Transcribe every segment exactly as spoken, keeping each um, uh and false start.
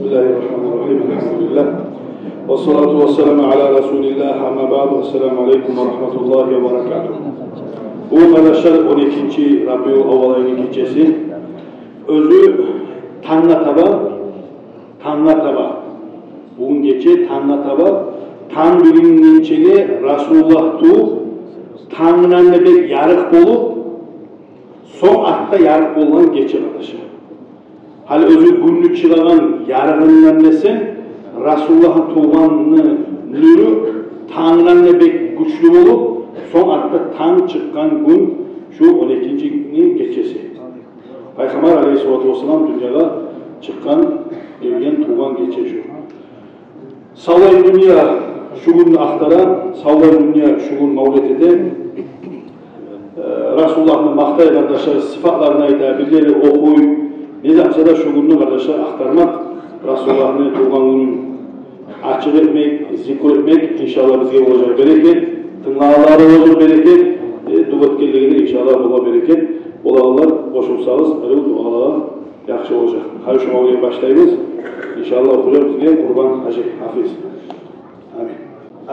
بسم الله الرحمن الرحيم. الحمد لله. والصلاة والسلام على رسول الله. أما بعد. السلام عليكم ورحمة الله وبركاته. Бугюн, къардашлар, он экинчи Рабиул-аввал айны гечеси. Оьзю танггъа таба, танггъа таба, бугюн гече танггъа таба, танг билингинчеге Расулуллагь тувуп, тангдан да бек ярыкъ болуп, сонг артда ярыкъ болгъан гече, къардашлар. Гьали оьзю гюнню чыгъагъан ярыгъындан десенг, Расулуллагьны тувгъанны нюрю тангдан да бек гючлю болуп, сонг артда танг чыкъгъан гюн шу он экинчи гечеси. Пайхаммар алейгьиссалату вассалам дюньягъа чыкъгъан, гелген, тувгъан гече шу. Савлай дюнья шу гюнню ахтара, савлай дюнья шу гюн мавлет эте. Э, Расулуллагьны макътай, къардашлар, сыпатларын айта, бирлери охуй. Не зат буса да шу гюнню, къардашлар, ахтармакъ, Расулуллагьны тувгъан гюнюн ачыкъ этмек, зикру этмек, иншаллагь, бизге болажакъ берекет, тынглагъанлагъа да болажакъ берекет, э, дуа этгенлеге де, иншаллагь, бола берекет. Болагъанлар къошулсагъыз, гьали дуалагъа, яхшы болажакъ. Гьали шуну булан башлайбыз. Иншаллагь, охуйгъан бизге Къурбан-гьажи Гьафиз. Амин.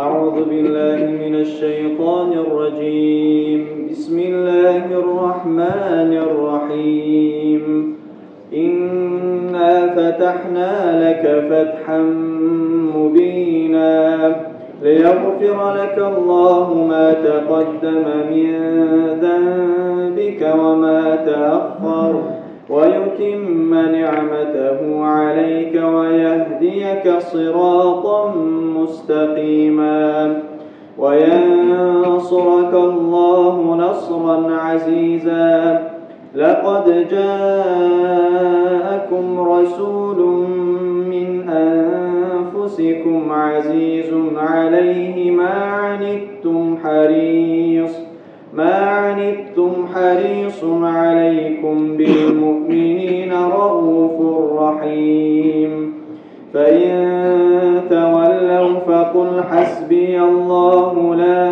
أعوذ بالله من الشيطان الرجيم. بسم الله الرحمن الرحيم. إنا فتحنا لك فتحا مبينا ليغفر لك الله ما تقدم من ذنبك وما تأخر ويتم نعمته عليك ويهديك صراطا مستقيما وينصرك الله نصرا عزيزا. لقد جاءكم رسول من أنفسكم عزيز عليه ما عنتم حريص ما عنتم حريص عليكم بالمؤمنين رءوف رحيم. فإن تولوا فقل حسبي الله لا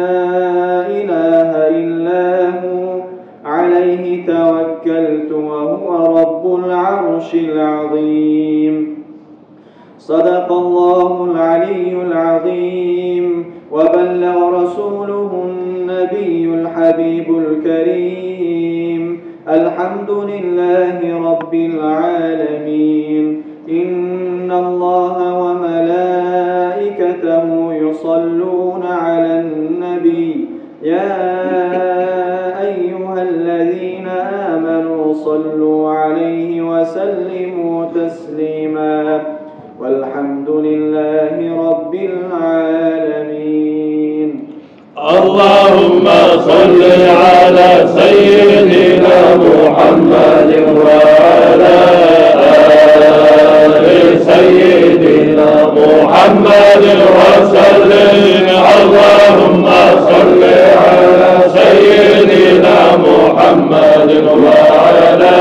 إله إلا هو عليه توكلت وهو رب العرش العظيم. صدق الله العلي العظيم وبلغ رسوله النبي الحبيب الكريم. الحمد لله رب العالمين. إن الله وملائكته يصلون على النبي. يا أيها الذين آمنوا صلوا عليه وسلموا تسليما. والحمد لله رب العالمين. اللهم صل على سيدنا محمد وعلى آل سيدنا محمد وسلم. اللهم صل على سيدنا محمد وعلى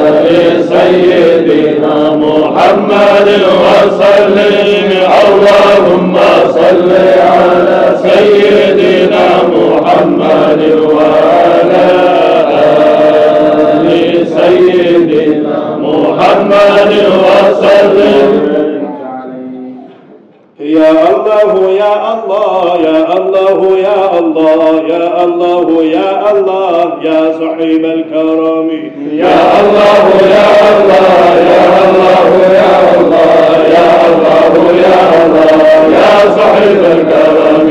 آل سيدنا محمد وسلم. اللهم صل على سيدنا محمد وعلى آل سيدنا محمد وسلم. يا الله، يا الله، يا الله، يا الله، يا الله، يا الله، يا صاحب الكرم. يا الله، يا الله، يا الله، يا الله، يا الله، يا الله، يا صاحب الكرم.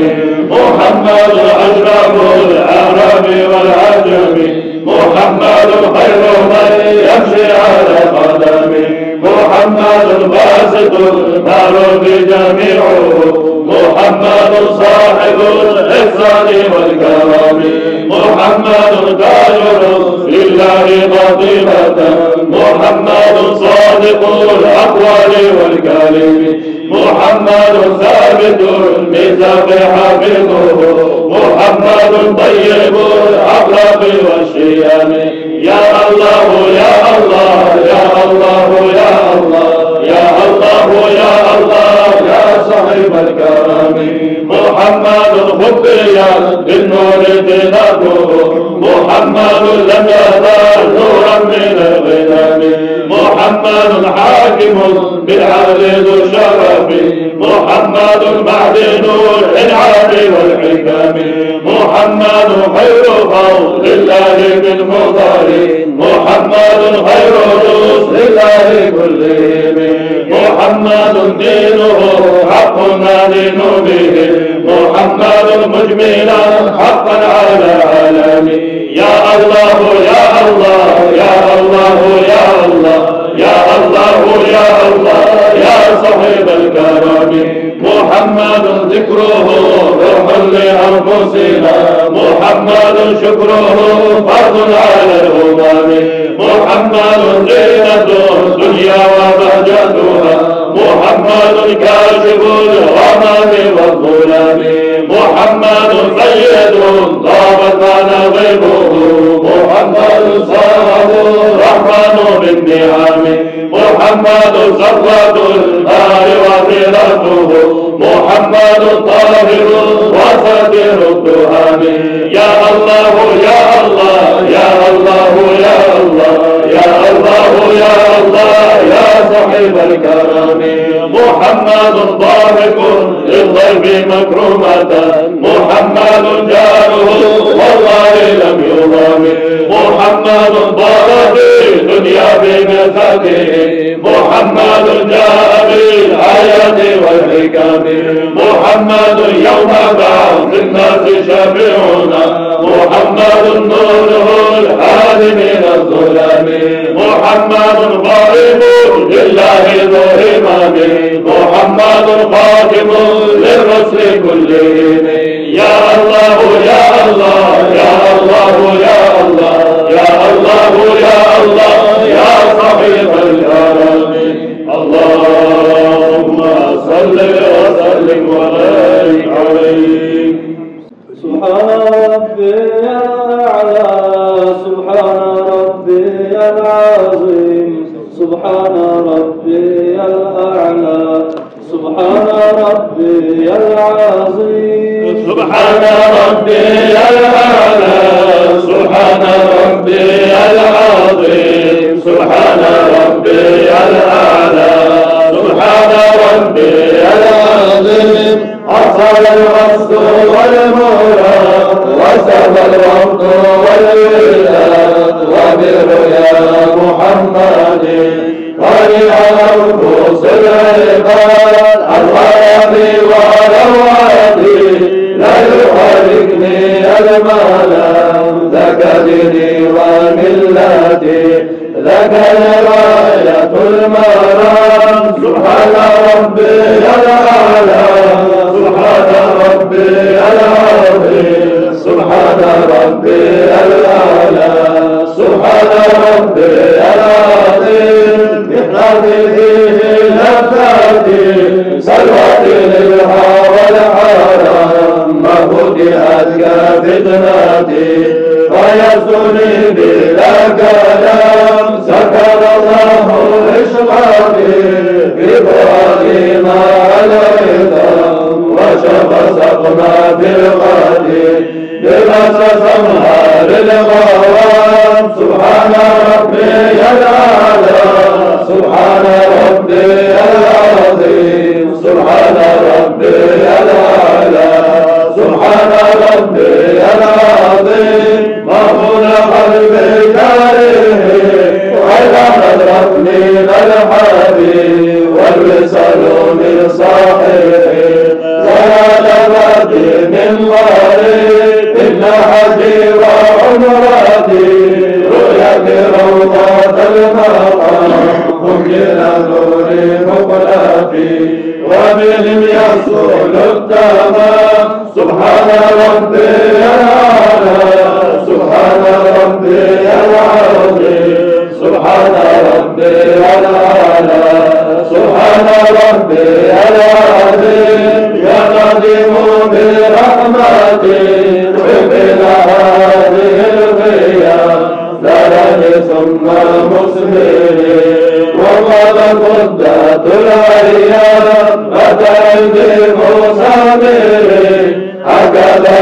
محمد أشرف العرب والعجم. محمد خير من يمشي على قدمه. محمد باسط المعروف جميعه. محمد صاحب الإحسان والكرم. محمد تاج رسل الله قاطبة. محمد صادق الأقوال والكلم. محمد ثابت الميثاق حفيظه. محمد طيب الأخلاق والشيم. يا الله، يا الله، يا الله، يا الله، يا الله، يا الله، يا صاحب الكرم. محمد خفيت بالنور تلاته. محمد لم يزل نورا من القدم. محمد حاكم بالعدل ذو الشرف، محمد معدن العنعام والحكم، محمد خير خلق الله بالمضر، محمد خير رسل الله كلهم، محمد دينه حق ندين به، محمد مجملا حقا على العالمين. يا الله، يا الله، يا الله، يا الله، يا الله، يا الله، يا صاحب الكرم. محمد ذكره روح لأنفسنا، محمد شكره فرض على الأمم. محمد زينة الدنيا وبهجتها، محمد كاشف الغمام والظلم، محمد سيد طابت مناقبه، محمد ساقه الرحمن بالنعم، محمد صفوة البحر وخلافه، محمد طاهر وستير التهم. يا الله، يا الله، يا الله، يا الله، يا الله، يا الله، يا صاحب الكرم. محمد ضاحك للضيف مكرمة، محمد جاره والله لم يضم، محمد ضاق في الدنيا بمثله، محمد جاء بالآيات والحكم، محمد يوم بعث الناس شفيعنا، محمد نوره الهادي من الظلم، محمد قائم لله ذو همم، محمد خاتم للرسل كلهم. يا الله، يا الله، يا الله، يا الله، يا الله، يا الله، يا صاحب الكرم. اللهم صل وسلم وبارك عليه. سبحان ربي الأعلى، سبحان ربي العظيم، سبحان ربي الأعلى، سبحان ربي العظيم. سبحان ربي الأعلى، سبحان ربي العظيم، سبحان ربي الأعلى، سبحان ربي العظيم. حصل القصد والمراد، وسمى الوقت والوداد، وبرؤيا محمد قد أنفس العباد. الغرام وروعتي، لا يفارقني الملام، ذاك ديني وملتي، ذاك غاية المرام. سبحان ربي الأعلى، سبحان ربي العظيم، سبحان ربي الأعلى، سبحان ربي العظيم. بحرمته لذاتي، سلواتي للهوى الحرام، ما بدي أزكى فتناتي، فيصوني بلا كلام. سكر الله عشقاتي في فؤادي مع العظام، وشق سقم في الغد بما سمها للغوام. سبحان ربي الأعلى، سبحان ربي العظيم، سبحان ربي الأعلى، سبحان ربي العظيم. مغمور قلبي تاريخي، وإذا نظرت من الحبيب والوصال من صحيح. ولا تبدي من غريب، إن حجي وعمرتي، رؤيتي روضة المقام، هم جنان نور مقلتي، وبهم يحصل التمام. سبحان ربي الأعلى، سبحان ربي العظيم، سبحان ربي الأعلى، سبحان ربي العظيم. يا قديم برحمتك، اقبل هذه القيام، لا ليل ثم مسمر، وقد مدت الأيام، أتى عندي مسامر. هكذا،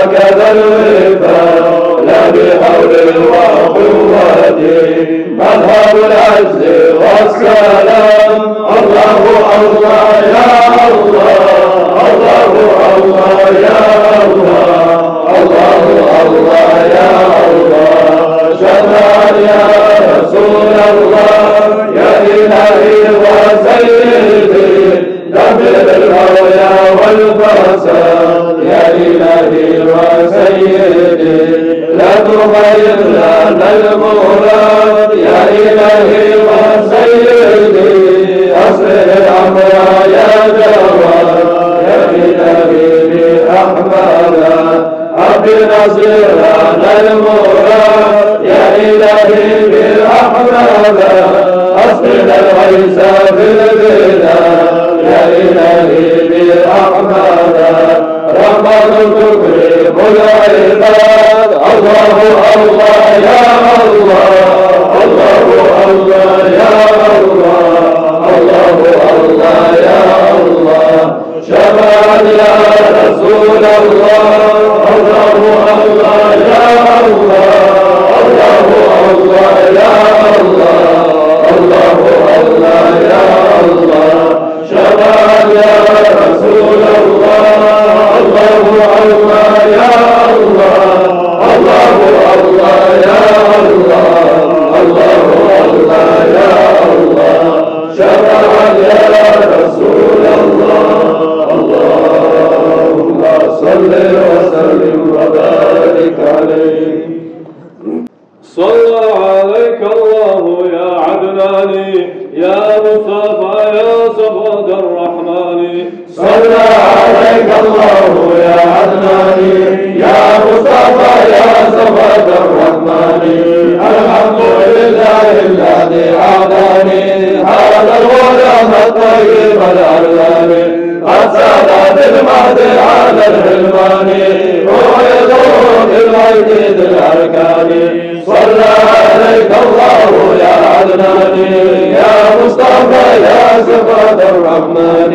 هكذا الوفاء، لا بحول وقوة، مذهب العز السلام. الله الله يا الله، الله الله يا الله، الله الله يا الله. شفاعة يا رسول الله، يا إلهي وسيدي، دبر الهوية والفساد، يا إلهي وسيدي، لا تغير لنا المراد، يا إلهي وسيدي، أصلح الأمر يا جواد، يا إلهي بأحمد، رب نصر لنا المراد، يا إلهي بأحمد، أسقنا الغيث في البلاد، يا إلهي بأحمد، رحمة تكرم العباد. الله الله يا الله، الله الله يا الله، الله الله يا الله. شفاعة يا رسول الله، الله الله يا الله، الله الله يا الله، الله الله يا الله. شفاعة يا رسول الله، الله الله يا الله، الله الله يا الله، الله الله يا الله. شفاعة يا رسول الله، اللهم صل وسلم وبارك عليه. صلى عليك الله يا عدناني، يا مصطفى يا صفوة الرحمن. صلى عليك الله يا عدناني، يا مصطفى يا صفوة الرحمن. الحمد لله الذي أعطاني هذا الغلام الطيب العلاني، قد ساد بالمهد على الحلمان، موعظه بالغيث ذي الأركان. صلى عليك الله يا عدناني، يا مصطفى يا صفوة الرحمن.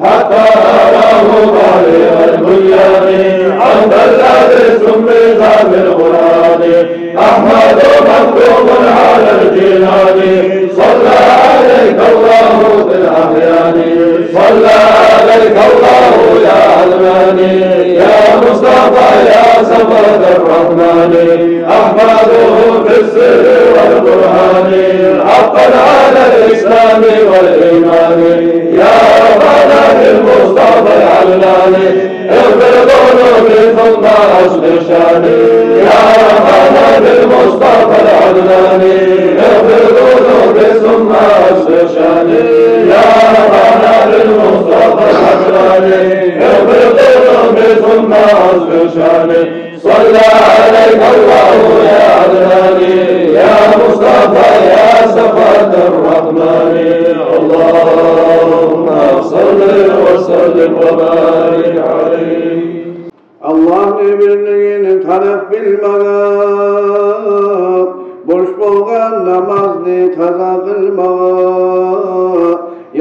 حتى أراه بالغ البنيان، أنت الذي سميت بالقرآن. أحمد مكتوب على الجنان، صلى عليك الله في الأحيان. صلى عليك الله يا عدناني، يا مصطفى يا صفوة الرحمن. أحمده في السر والبرهان، حقا على الإسلام والإيمان. يا ربنا بالمصطفى العدناني، اغفر ذنوبي ثم أصلح شاني. يا ربنا بالمصطفى العدناني، اغفر ذنوبي ثم أصلح شاني. يا ربنا بالمصطفى العدناني، اغفر ذنوبي ثم أصلح شاني. صلى عليك الله يا عدناني، يا مصطفى يا صفوة الرحمن. اللهم صل وسلم وبارك عليه. Аллагьны бирлигин таныгъып билмеге, борч болгъан намазны таза къылмагъа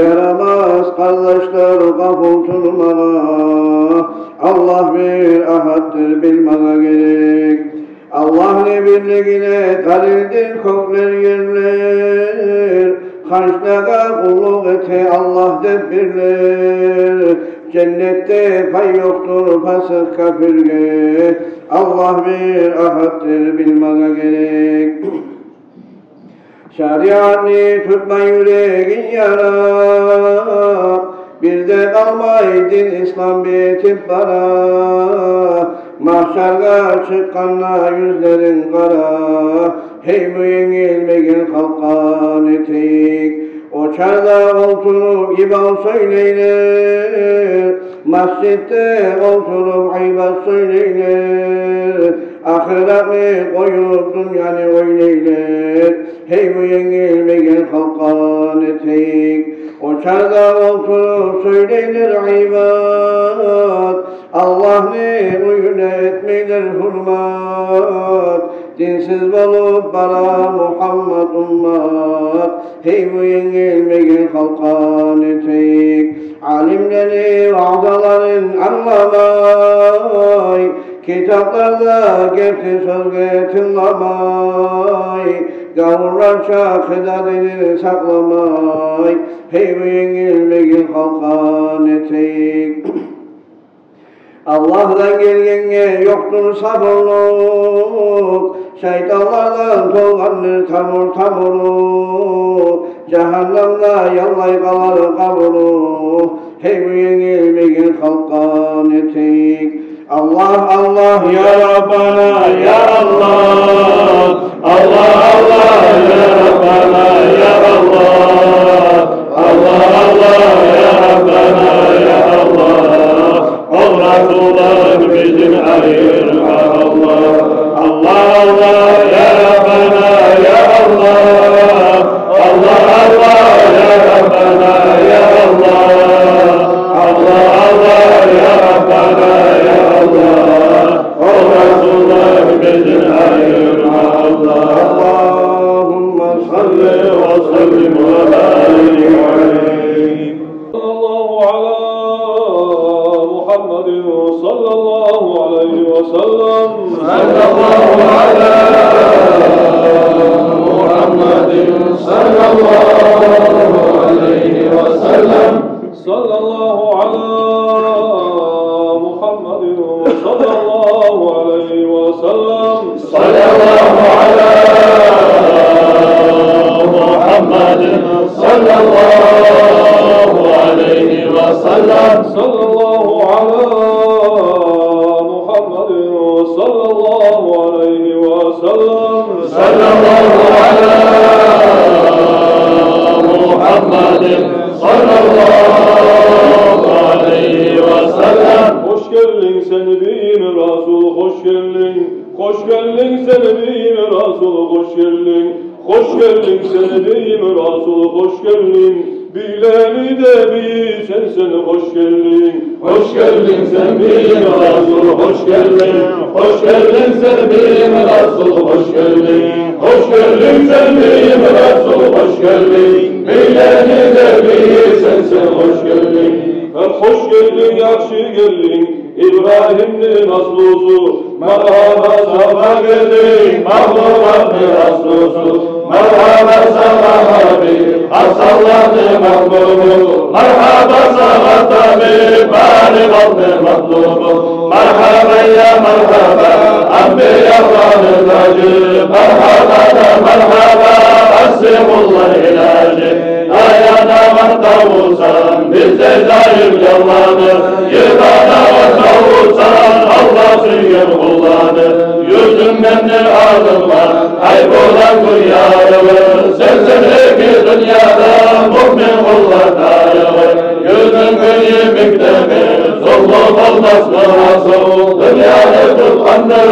ярамас, къардашлар, къапыл турмагъа. Аллагь бир агьаддыр билмеге герек. Аллагьны бирлигине далилдир кёклер, ерлер. Ханчлагъа къуллукъ эте Аллагь деп бирлер. Женнетде пай ёкъдур пасыкъ капирге. Аллагь бир агьаддыр билмеге герек. Шариатны тутмай юрегин ярап, бир де къалмай дин ислам битип бара. Магьшаргъа чыкъгъанда юзлерин къара, гьей, бу енгилмеген халкъгъа не этейик? Очарда олтуруп ибал сёйлейлер, межитде олтуруп гъайбат сёйлейлер. Ахыратны къоюп, дюньяны ойлайлар. Гьей, бу енгилмеген халкъгъа не этейик? Очарда олтуруп сёйлейлер гъайбат, Аллагьны уьюне этмейлер гьюрмат. Динсиз болуп бара Мугьаммат уммат. Гьей, бу енгилмеген халкъгъа не этейик? Алимлени ваъзаларын англамай, китапларда герти сёзге тынгламай, Гавурларча къыда динин сакъламай, гьей, бу енгилмеген халкъгъа не этейик? Аллагьдан гелгенге ёкъдур сабурлукъ, шайтанлардан толгъандыр тамур-тамуру, жагьаннамда яллай къалар къабуру, гьей, бу енгилмеген халкъгъа не этейик? Аллагь, Аллагь, я Раббана, я Аллагь. Аллагь, Аллагь, я Раббана, я Аллагь. Аллагь, Аллагь, я Раббана, я Аллагь. Ол Расулдан бизин айырма, Аллагь. Аллагь, Аллагь, я Раббана, я Аллагь. Аллагь, Аллагь, я Раббана, я Аллагь. Аллагь, Аллагь, я Раббана, я Аллагь. Ол Расулдан бизин айырма, Аллагь. اللهم صل وسلم وبارك عليه. صلى الله على محمد، صلى الله عليه وسلم. صلى الله على محمد، صلى الله عليه وسلم. صلى الله على محمد، صلى الله عليه وسلم. صلى الله على محمد، صلى الله عليه وسلم. صلى الله على محمد، صلى الله عليه وسلم. صلى الله على محمد، صلى الله عليه وسلم. Хош гелдинг сен, бийим Расул, хош гелдинг. Хош гелдинг сен, бийим Расул, хош гелдинг. Хош гелдинг сен, бийим Расул, хош гелдинг. Бийлени де бийи сенсен, хош гелдинг. Хош гелдинг сен, бийим Расул, хош гелдинг. Хош гелдинг сен, бийим Расул, хош гелдинг. Хош гелдинг сен, бийим Расул, хош гелдинг. Бийлени де бийи сенсен, хош гелдинг. Хош гелдинг, яхшы гелдинг, Ибрагьимни наслусу. Маргьаба, сагъа гелдинг, магълуматны аслусу. Маргьаба сагъа, Гьабиб, Гьасанланы махлубу. Маргьаба сагъа, табиб, бары халкъны матлубу. Маргьаба, я маргьаба, анбияланы тажы. Маргьаба да маргьаба, асси къулланы илажы. Таянагъан тавусан бизде зайып ялланы, йыгъанагъан тавусан Аллагь сюйген къулланы. Юзюнгдендир адынгъа, ай булан гюн ярыгъы, сенсен эки дюньяда муъмин къуллар тарыгъы. Юзюнгню йимик демир, зулму болмасмы асыл, дюньяны тутгъандыр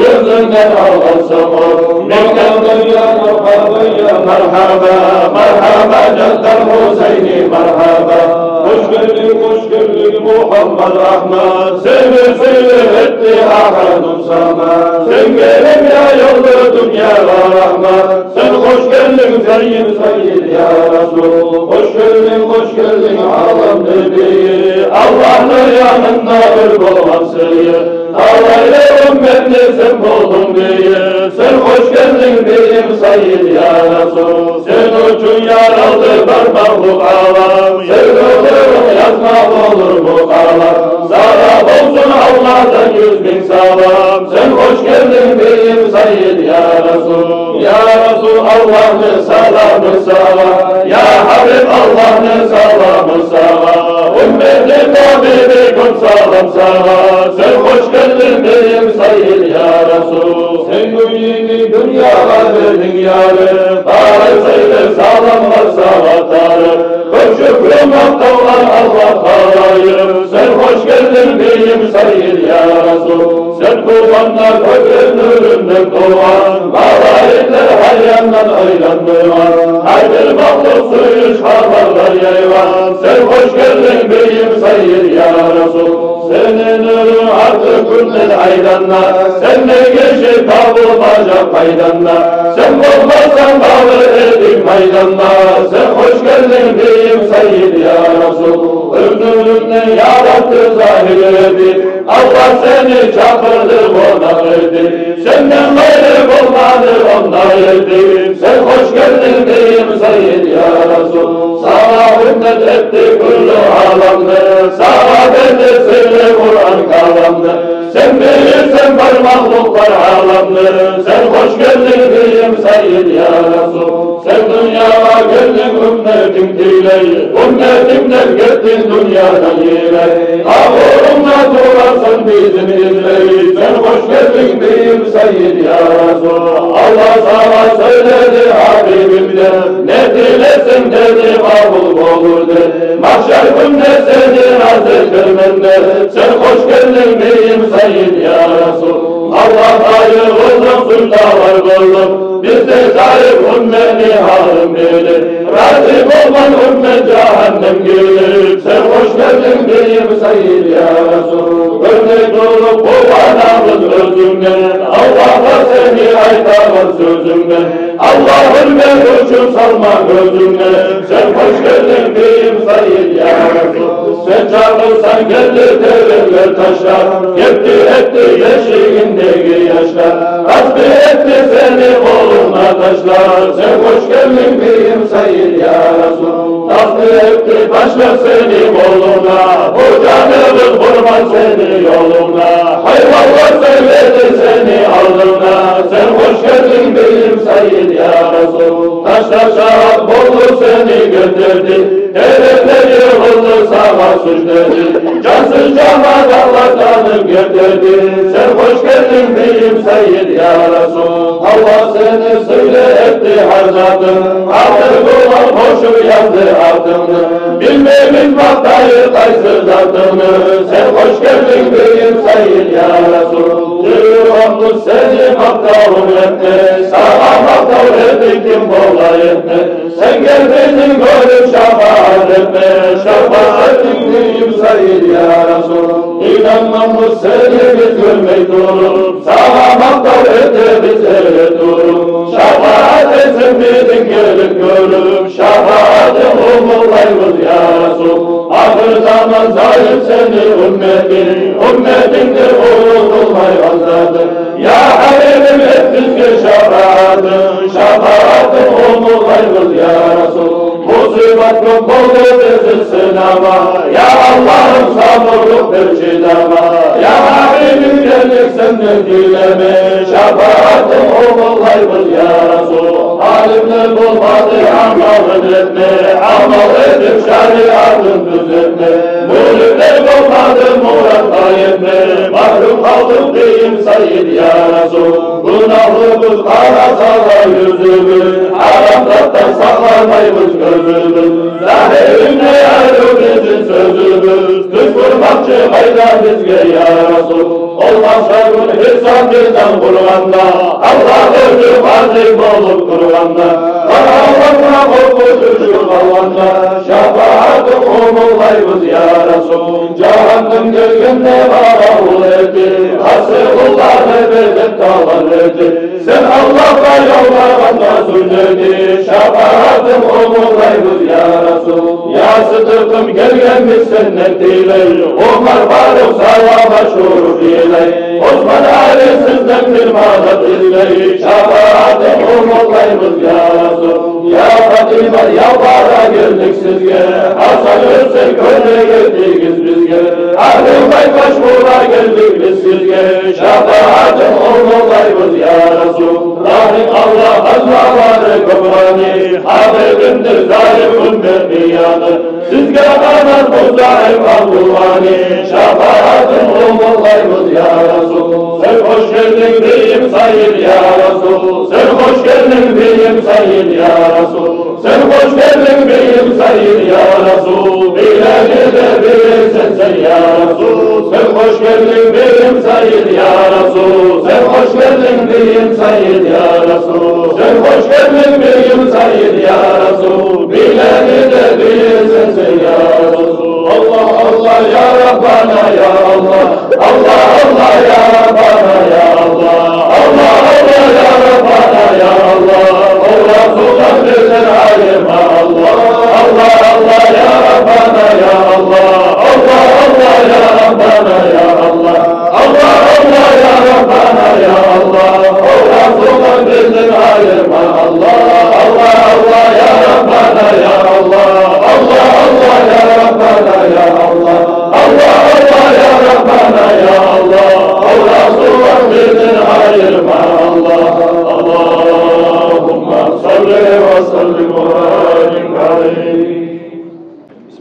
юзюнгден алгъан сокъур. Маргьаба, я маргьаба, я маргьаба, маргьаба, Жафар Гьусайни, маргьаба. Хош гелдинг, хош гелдинг, Мугьаммад Агьмад, сени сыйлы этди Агьадусамад. Сен гелип яйылды дюньягъа рагьмат. Сен хош гелдинг, Сайид, Сайид, я Расул. Хош гелдинг, хош гелдинг, аламны бийи, Аллагьны янында бир болгъан сыйы. Талайлы умметни сен болдунг бийи. Сен хош гелдинг, бийим Сайид, я Расул. Сен учун яралды бар махлукъ алам. Сен къылдырып язма болур бу къалам. Сагъа болсун Аллагьдан юз минг салам. Сен хош гелдинг, бийим Сайид, я Расул. Я Расул, Аллагьны саламы сагъа. Я Гьабиб, Аллагьны саламы сагъа. Умметни табиби, кёп салам сагъа. Сен хош гелдинг, бийим Сайид, я Расул. Сен гюн йимик дюньягъа бердинг ярыкъ. Бары сыйлы саламлар сагъа тарыкъ. Кёп шюкрю, макътавлар Аллагьгъа лайыкъ. Сен хош гелдинг, бийим Сайид, я Расул. Сен тувгъанда кёкден нюрюнден тувгъан, малайиклер гьар яндан айландыргъан, гьар бир махлукъ сююнч хабарлар яйгъан. Сен хош гелдинг, бийим Сайид, я Расул. Сени нюрюнг артыкъ гюнден, айдан да, сендей гиши табылмажакъ къайдан да. Сен болмасанг, къалыр эдик майданда. Сен хош гелдинг, бийим Сайид, Сайид, я Расул, оьзюнг яратды, загьир этди. Аллагь сени чакъырды къонакъ этди. Сенден къайры болмады онда этди. Сен хош гелдинг, бийим Сайид, я Расул. Сагъа гьюрмет этди кюллю аламны. Сагъа берди сыйлы Къуран каламны. Сен билесен бар махлукълар аламны. Сен хош гелдинг, бийим Сайид, я Расул. Сен дюньягъа гелдинг умметинг тилей, умметингден гетдинг дюньядан йылай. Къабурунга турасан бизин излей. Сен хош гелдинг, бийим Сайид, я Расул. Аллагь сагъа сёйледи Гьабибимден, не тилесенг деди, къабул болур деди. Магьшар гюнде сени рази этермен деди. Сен хош гелдинг, бийим Сайид, я Расул. Аллагь айырылдынг, суждалар къылдынг. Биз де заиф умметни гьалын билип, рази болмай уммет жагьаннемге гирип. Сен хош гелдинг, бийим Сайид, я Расул. Гёрмей туруп къуванабыз оьзюнгден, Аллагьгъа сени айтабыз сёзюнгден. Аллагь гьюрмет учун салма гёзюнгден. Сен хош гелдинг, бийим Сайид, я Расул. Сен чакъырсанг гелди теренлер, ташлар, гетди этди бешигиндеги яшлар. Тасбигь этди сени къолунга ташлар. Сен хош гелдинг, бийим Сайид, я Расул. Тасбигь этди ташлар сени къолунга, бу жаныбыз къурбан сени ёлунга. Гьайванлар сыйлады сени алдынга. Сен хош гелдинг, бийим Сайид, я Расул. Ташлар шагьат болду, сени гётерди. Теренлер йыгъылды, сагъа сужда этди. Жансыз жамадатлар танып гётерди. Сен хош гелдинг, бийим Сайид, я Расул. Аллагь сени сыйлы этди гьар затынг. Атыгъынга къошуп язды атынгны. Билмеймен макътайым къайсы затынгны. Сен хош гелдинг, бийим Сайид, я Расул. Жыйылгъанбыз сени макътавунг этме, сагъа макътав этип ким болар этме? Сен гелдинг гёрюп шапаат этме, шапаатынг, бийим Сайид, я Расул. Инанманбыз сени биз гёрмей туруп, сагъа макътав этебиз эретуруп. Шапаат этсин бизин гелип гёрюп, шапаатынг умутлайбыз, я Расул. Ахыр заман заиф сени умметинг, умметингдир уллу къылмайгъан затынг. Я Гьабибим, эт бизге шапаатынг, шапаатынг умутлайбыз, я Расул. Мусибат кёп болду бизин сынама, я Аллагьым, сабурлукъ бер чыдама. Я Гьабибим, гелдик сенден тилеме, шапаатынг умутлайбыз, я Расул. Алимлер болмады амалын этме, амал этип шариатын тюзетме. Мюридлер болмады муратгъа етме, магьрюм къалдыкъ, бийим Сайид, я Расул. Гюнагьлыбыз къараса да юзюбюз, гьарам затдан сакъламайбыз гёзюбюз. Загьиринде арив бизин сёзюбюз, тюз турмакъчы къайда бизге, я Расул? Ол магьшар гюн гьисап-мизан къургъанда, Аллагь оьзю къази болуп тургъанда, бар гьавасына къоркъув тюшюп къалгъанда, шапаатынг умутлайбыз, я Расул. Жагьаннем гелгенде къаравул этип, асси къулланы бек талап этип, сен Аллагьгъа ялбаргъанда сужда этип, шапаатынг умутлайбыз, я Расул. Я Сыдыкъым, гелгенбиз сенден тилей, Умар Фарукъ сагъа машгъур йылай. Осман, Али сизден бир мадат излей, шапаатынг умутлайбыз, я Расул. Я Фатима, ялбара гелдик сизге, Гьасан, Гьюсейин, кёмек этигиз бизге. Агьлу Байт, машгъур гелдик биз сизге, шапаатынг умутлайбыз, я Расул. Рагьим Аллагь, Аллагьлары кёп гьани, Гьабибимдир заиф умметни яны. Сизге къанат Музаим Абдулгъани, шапаатынг умутлайбыз, я Расул. Сен хош гелдинг, бийим Сайид, я Расул. Сен хош гелдинг, бийим Сайид, я Расул. Сен хош гелдинг, бийим Сайид, я Расул. Билени де билесен сен, я Расул. Сен хош гелдинг, бийим Сайид, я Расул. Сен хош гелдинг, бийим Сайид, я Расул. Сен хош гелдинг, бийим Сайид, я Расул. Билени де билесен сен, я Расул. Аллагь, Аллагь, я Раббана, я Аллагь. Аллагь, Аллагь, я Раббана, я Аллагь. Аллагь, Аллагь, я Раббана, я Аллагь. О Расулдан бизин айырма, Аллагь. Аллагь, Аллагь, я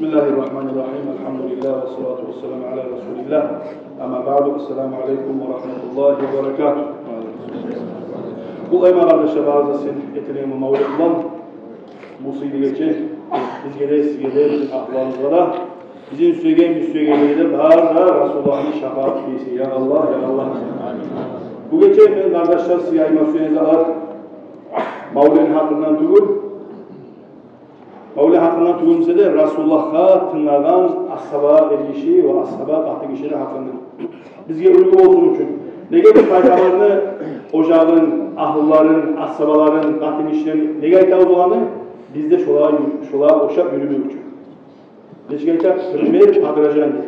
بسم الله الرحمن الرحيم. الحمد لله والصلاة والسلام على رسول الله. أما بعد، السلام عليكم ورحمة الله وبركاته. Къутламайман, къардашлар, барыгъызны да сен этилген бу мавлет булан. Бу сыйлы гече бизге де, сизге де, бизин агьлюбюзге де, бизин сюеген, бизин сюегенлеге де, бары да Расулуллагьны шапаат этсин, я Аллагь, я Аллагь. Бу гече мен, къардашлар, сизге айтма сюеген зат мавлетни гьакъындан тюгюл. Мавлет гьакъындан тюгюл буса да, Расулуллагьгъа тынглагъан асгьаба эргиши ва асгьаба къатынгишини гьакъындан. Бизге уьлгю болсун учун. Неге биз Пайхаммарны ожагъын, агьлюлерин, асгьабаларын, къатынгишилерин неге айтабыз оланы? Биз де шолагъа, шолагъа ошап юрюмек учун. Нечик айта, пример подражания.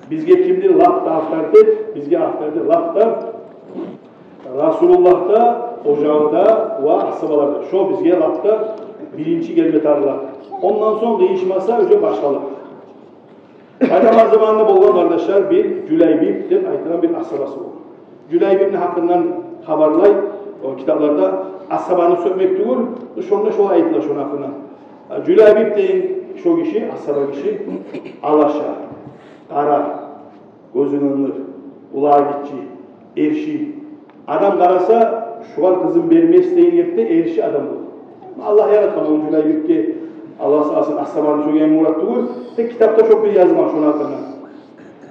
Бизге кимдир лап да авторитет? Бизге авторитет лап да Расулуллагь да, ожагъы да ва асгьабалар да. Шо бизге лап да биринчи гелме тарыкъ. Ондан сонг къыйышмаса, уже башгъалар. Пайхаммар заманында болгъан, къардашлар, бир Жулайбиб деп айтылгъан бир асгьабасы болгъан. Жулайбибни гьакъындан хабарлай о китапларда, асгьабаны сёкмек тюгюл, шонда шолай айтыла шону гьакъындан. Жулайбиб деген шо гиши, асгьаба гиши, алаша, къара, гёзю ангыр, къулагъы гиччи, эрши. Адам къараса, шогъар къызын бермес деген ерде эрши адам болгъан. Аллагь яратгъан о Жулайбибге, Аллагь сакъласын, асгьабаны сёгени мурат тюгюл, тек китапда шо бир язылгъан шону гьакъында.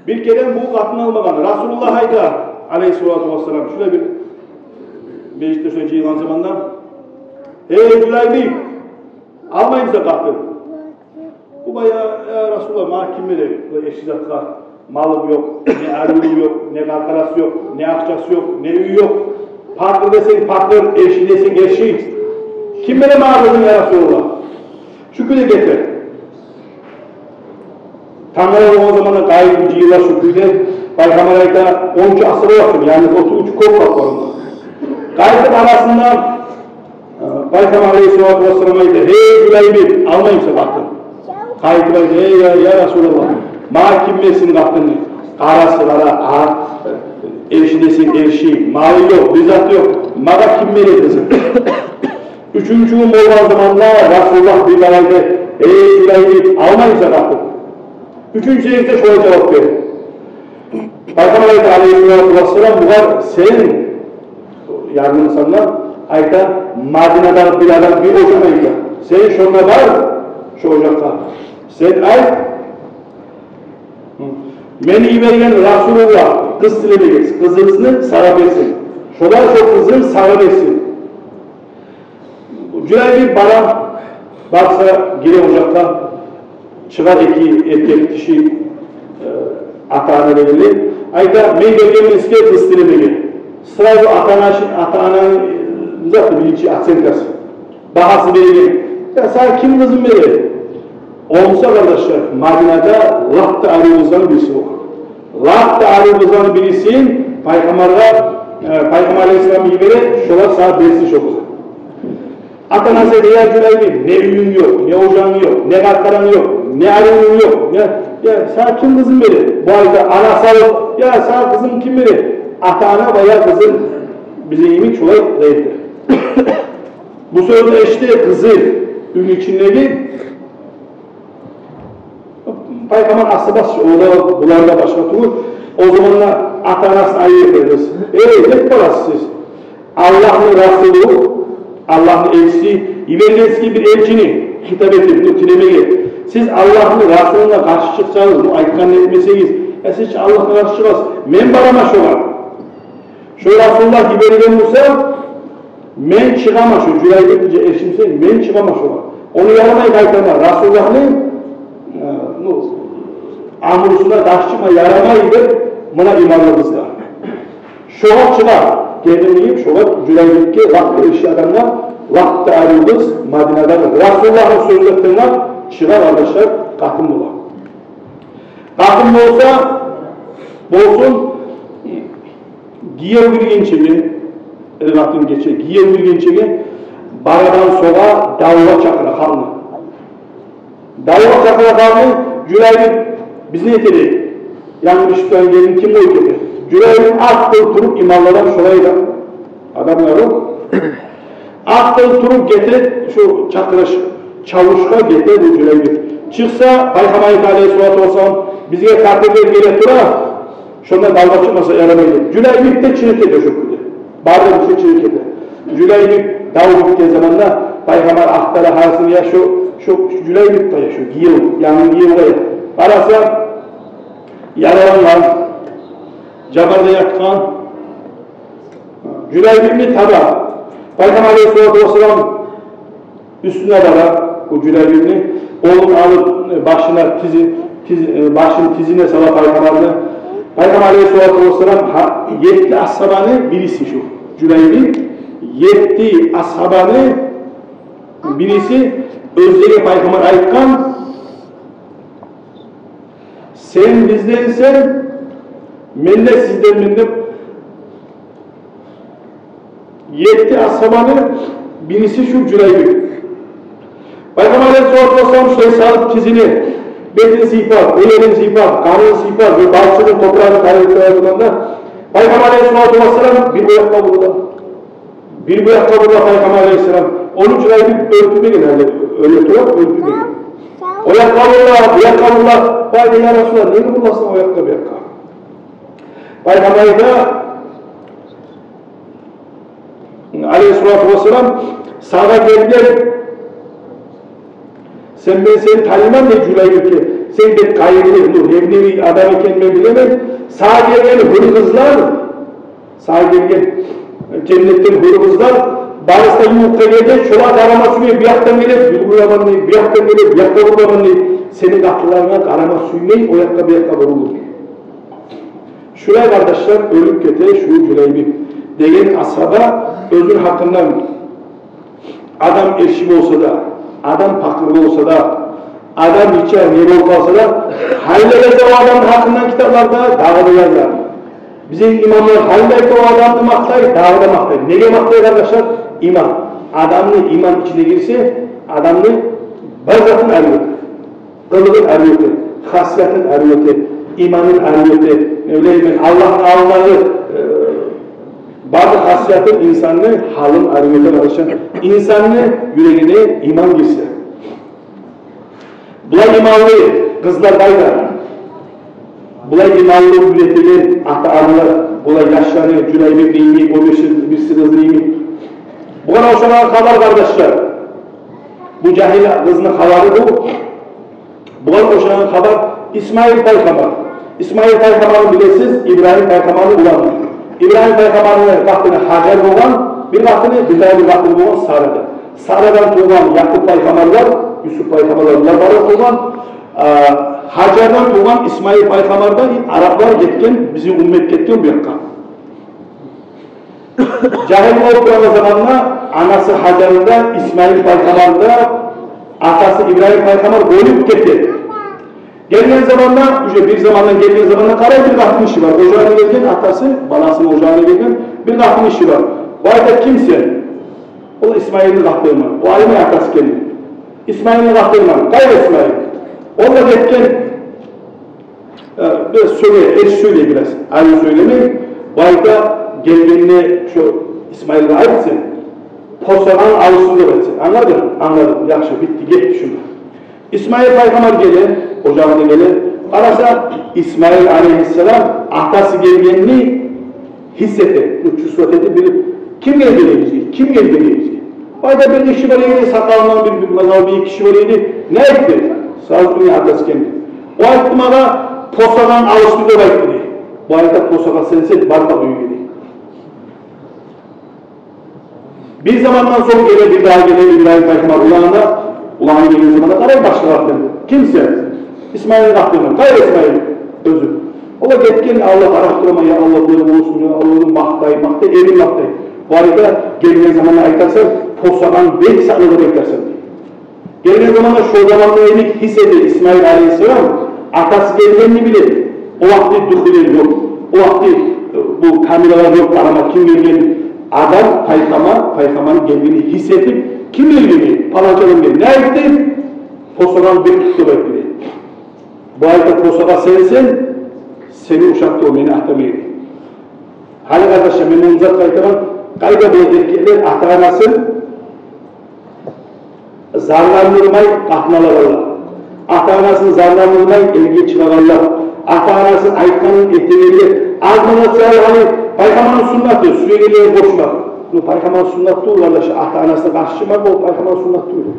Бир керен бу къатын алмагъан. Расулуллагь айта, алейгьиссалату вассалам, шулай бир межитде шулай жыйылгъан заманда: «Эй, Жулайбиб, алмаймысан къатын?» Бу бая: «Я Расулуллагь, магъа ким берер? Бу эрши затгъа малым ёкъ, не арувум ёкъ, не къаркъарасы ёкъ, не акъчасы ёкъ, не уьюю ёкъ. Пакъыр десенг пакъыр, эрши десенг эрши. Ким берер магъа къызын, я Расулуллагь?» Шу кюйде гете. Тангала болгъан заманда къайтып жыйыла шу кюйде. Пайхаммар айта, онча асгьаба бар, яни отуз уьч кёп бар онда. Къайтып арасында, э, Пайхаммар алейгьиссалату вассалам айта: «Гьей, Жулайбиб, алмаймысан къатын?» Къайтып айта: «Эй, я, я Расулуллагь, магъа ким берсин къатынны? Къарасы къара, а, эрши десенг эрши, малы ёкъ, бир заты ёкъ. Магъа ким берер къызын?» Уьчюнчю гюн болгъан заманда Расулуллагь бир дагъы айта: «Эй, Жулайбиб, алмаймысан къатын?» Уьчюнчю гезикде шолай жавап берди. Пайхаммар айта, алейгьиссалату вассалам, бугъар: «Сен, янгы санда, айта, Мадинадагъы бир адам, бир ожакъ, айта, сен шонда бар, шо ожакъгъа. Сен айт, мени йиберген Расулуллагь къыз тилемеге, къызыгъызны сагъа берсин. Шолар шо къызын сагъа берсин». Жулайбиб бара, барса, гире ожакъгъа, чыгъа эки эркек гиши, э, ата-ана дегенлей. Айта: «Мен гелгенмен сизге къыз тилемеге». Сразу ата-анасы, ата-ананы, э, заты, биринчи оценкасы, багьасы берилген. «Я, сагъа ким къызын берер?» О буса, къардашлар, Мадинада лап да арив къызланы бириси болгъан. Лап да арив къызланы бирисин Пайхаммаргъа, э, Пайхаммар алейгьиссалам йибере, шолар сагъа берсин шо къызын. Ата-анасы айта: «Я Жулайбиб, не уьюнг ёкъ, не ожагъынг ёкъ, не къаркъаранг ёкъ, не арувунг ёкъ. Я, я, сагъа ким къызын берер?» Бу айта, анасы алып: «Я, сагъа къызын ким берер?» Ата-ана бая къызын бизин йимик шолай къайырды. Бу сёзню эшитди къызы уьйню ичиндеги. Пайхаммар асгьабасы, о да, булар да башгъа тюгюл. О заманда ата-анасына айта: «Эй, не этип барасыз сиз? Аллагьны Расулу, Аллагьны элчиси йиберген сизге бир элчини хитап этип, буну тилемеге. Сиз Аллагьны Расулуна къаршы чыкъсагъыз, муну айтгъанын этмесегиз, я сиз чи Аллагьгъа къаршы чыгъасыз. Мен бараман шогъар. Шо Расулуллагь йиберген буса, мен чыгъаман, шо Жулайбиб деп эршим сен, мен чыгъаман шогъар. Ону ярамай къайтарма, Расулуллагьны, э, ну, амрусуна къаршы чыкъма ярамай», – деп, муна иманлы къызгъа. Шогъар чыгъа, гелин йиберип, шогъар Жулайбибге, лап да эрши адамгъа, лап да арив къыз, Мадинадагъы Расулуллагьны сёзюне тынглап чыгъа, къардашлар, къатын бола. Къатын болса, болсун, гиев гиргинчеге, эр-къатын гече, гиев гиргинчеге барадан согъа, давгъа чакъыра халкъны. Давгъа чакъыра халкъны, Жулайбиб, биз не этейик? Янгы бир чыкъгъан гелин ким къоюп гете? Жулайбиб атып туруп, иманлы адам, шолай да адамлар ёкъ. Атып туруп гете, шо чакъырыш, чавушгъа гете бу Жулайбиб. Чыкъса, Пайхаммар айта, алейгьиссалату вассалам, бизге капирлер геле тура, шонда давгъа чыкъмаса ярамай деп. Жулайбиб де чыгъып гете шо кюйде. Бары да бир чыгъып гете. Жулайбиб дав битген заманда Пайхаммар ахтара гьарисин, я шо, шо Жулайбиб къайда, шо гиев, янгы гиев къайда. Къараса, яралангъан, жабарда ятгъан. Жулайбибни таба. Пайхаммар алейгьиссалату вассалам уьстюне бара, бу Жулайбибни къолун алып, э, башына тизи-, тизи-, э, башын тизине сала Пайхаммарны. Пайхаммар алейгьиссалату вассалам, гьа, етти асгьабаны бириси шу Жулайбиб, етти асгьабаны бириси, оьзлеге Пайхаммар айтгъан: «Сен бизденсен, мен де сизденмен», — деп, етти асгьабаны бириси шу Жулайбиб. Пайхаммар алейгьиссалату вассалам шулай салып тизине, бетин сыйпап, оьлегин сыйпап, къанын сыйпап, ва балчыгъын, топурагъын тайдырып тургъанда, Пайхаммар алейгьиссалату вассалам бир бу якъгъа бурула. Бир бу якъгъа бурула Пайхаммар алейгьиссалам. Ону Жулайбиб оьлтюрмеген, гьали оьле тура, оьлтюрмеген. О якъгъа бурула, бу якъгъа бурула. «Вай, я Расулуллагь, неге буруласан о якъгъа, бу якъгъа?» Пайхаммар айта, алейгьиссалату вассалам: «Сагъа гелген, сен, мен сени таныйман, — дей Жулайбибге. — Сен бек къайгъылы, бу ревнивый адам экенин мен билемен. Сагъа гелген гьюр къызлар, сагъа гелген женнетден гьюр къызлар, барысы да ювукъгъа гелген, шолагъа къарама сюймей, бу якъдан геле, бир буруламан, — дей, — бу якъдан геле, бу якъгъа буруламан, — дей. — Сени къатынларынга къарама сюймей, о якъгъа, бу якъгъа бурулуп». Шулай, къардашлар, оьлюп гете шу Жулайбиб деген асгьаба. Оьзюню гьакъындан, адам эрши болса да, адам пакъыр болса да, адам нече не болуп къалса да, гьалиге де о адамны гьакъындан китапларда дагъы да языла. Бизин имамлар гьали де о адамны макътай, дагъы да макътай. Неге макътай, къардашлар? Иман. Адамны иман ичине гирсе, адамны бар затын арив эте. Къылыгъын арив эте, хасиятын арив эте, иманын арив эте, не билейим мен, Аллагьны алдындагъы, э, бары хасиятын, инсанны гьалын арив эте, къардашлар. Инсанны юрегине иман гирсе. Булай иманлы къызлар къайда? Булай иманлы уьйретеген ата-аналар, булай яшланы, Жулайбибни йимик, о бирси, бирси къызны йимик. Бугъар ошагъан хабар, къардашлар. Бу жагьил къызны хабары бу. Бугъар ошагъан хабар Исмаил пайхаммар. Исмаил пайхаммарны билесиз, Ибрагьим пайхаммарны уланы. Ибрагьим пайхаммарны къатыны Гьажар болгъан, бир къатыны, бир дагъы бир къатыны болгъан Сара да. Сарадан тувгъан Якъуб пайхаммарлар, Юсуп пайхаммарлар, булар бары тувгъан. А, Гьажардан тувгъан Исмаил пайхаммар да, араплар гетген, бизин уммат гетген бу якъгъа. Жагьил болуп турагъан заманда анасы Гьажар да, Исмаил пайхаммар да, атасы Ибрагьим пайхаммар оьлюп гете. Гелген заманда, уже бир замандан гелген заманда къарай, бир къатын гиши бар. Ожагъына гелген атасы, баласыны ожагъына гелген бир къатын гиши бар. О айта: «Ким сен?» Ол: «Исмаилни къатыныман». О айта: «Атасы ким?» «Исмаилни къатыныман». «Къайда Исмаил?» Ол да гетген. Э, бираз сёйлей, эрши сёйлей бираз. Арив сёйлемей. О айта: «Гелгенде шо Исмаилге айт сен, посагъын алышсын деп айт сен». Англадынг? Англадым. Яхшы, битди, гетди шунда. Исмаил пайхаммар геле, ожагъына геле. Къараса, Исмаил алейгьиссалам атасы гелгенни гьис эте, чувствовать эте, билип: «Ким гелген бизге? Ким гелген бизге?» О айта: «Бир гиши бар эди, сакъалындан бир, бир мынав бийик гиши бар эди. Не айтды?» «Сразу мени атасы экенди. О айтды магъа, посагъын алышсын деп айтды», — дей. О айта: «Посагъа сенсен, бар да уьйге», — дей. Бир замандан сонг геле, бир дагъы геле Ибрагьим пайхаммар уланына, уланы гелген заманда къарай башгъа къатын. «Ким сен?» «Исмаилни къатыныман». «Къайда Исмаил?» «Оьзю». Ол да гетген. «Аллагь, къарап тураман, я Аллагь, булай болсун, я Аллагь», макътай, макътай, эрин макътай. О айта: «Гелген заманда айтарсан, посагъын бек сакъла деп айтарсан», — дей. Гелген заманда шо заманда йимик гьис эте Исмаил алейгьиссалам, атасы гелгенни биле. О вакъти духилер ёкъ. О вакъти, э, бу камералар ёкъ, къарама ким гелген. Адам, пайхаммар, пайхаммарны гелгенни гьис этип, ким гелгени, паланча адам гелген. Не айтды? «Посагъын бек тут деп айтды», — дей. О айта: «Посагъа сенсен, сени ушатды о, мени атам эди». Гьали, къардашлар, мен муну затгъа айтаман, къайда бу эркеклер ата-анасын зарландырмай къатын алагъанлар. Ата-анасын зарландырмай эрге чыгъагъанлар, ата-анасы айтгъанын этегенлер, аз мана саялы гьали пайхаммарны суннаты, сюегенлеге къошмакъ. Ну, пайхаммарны суннаты тюгюл, къардашлар, ата-анасына къаршы чыкъмакъ, о пайхаммарны суннаты тюгюл.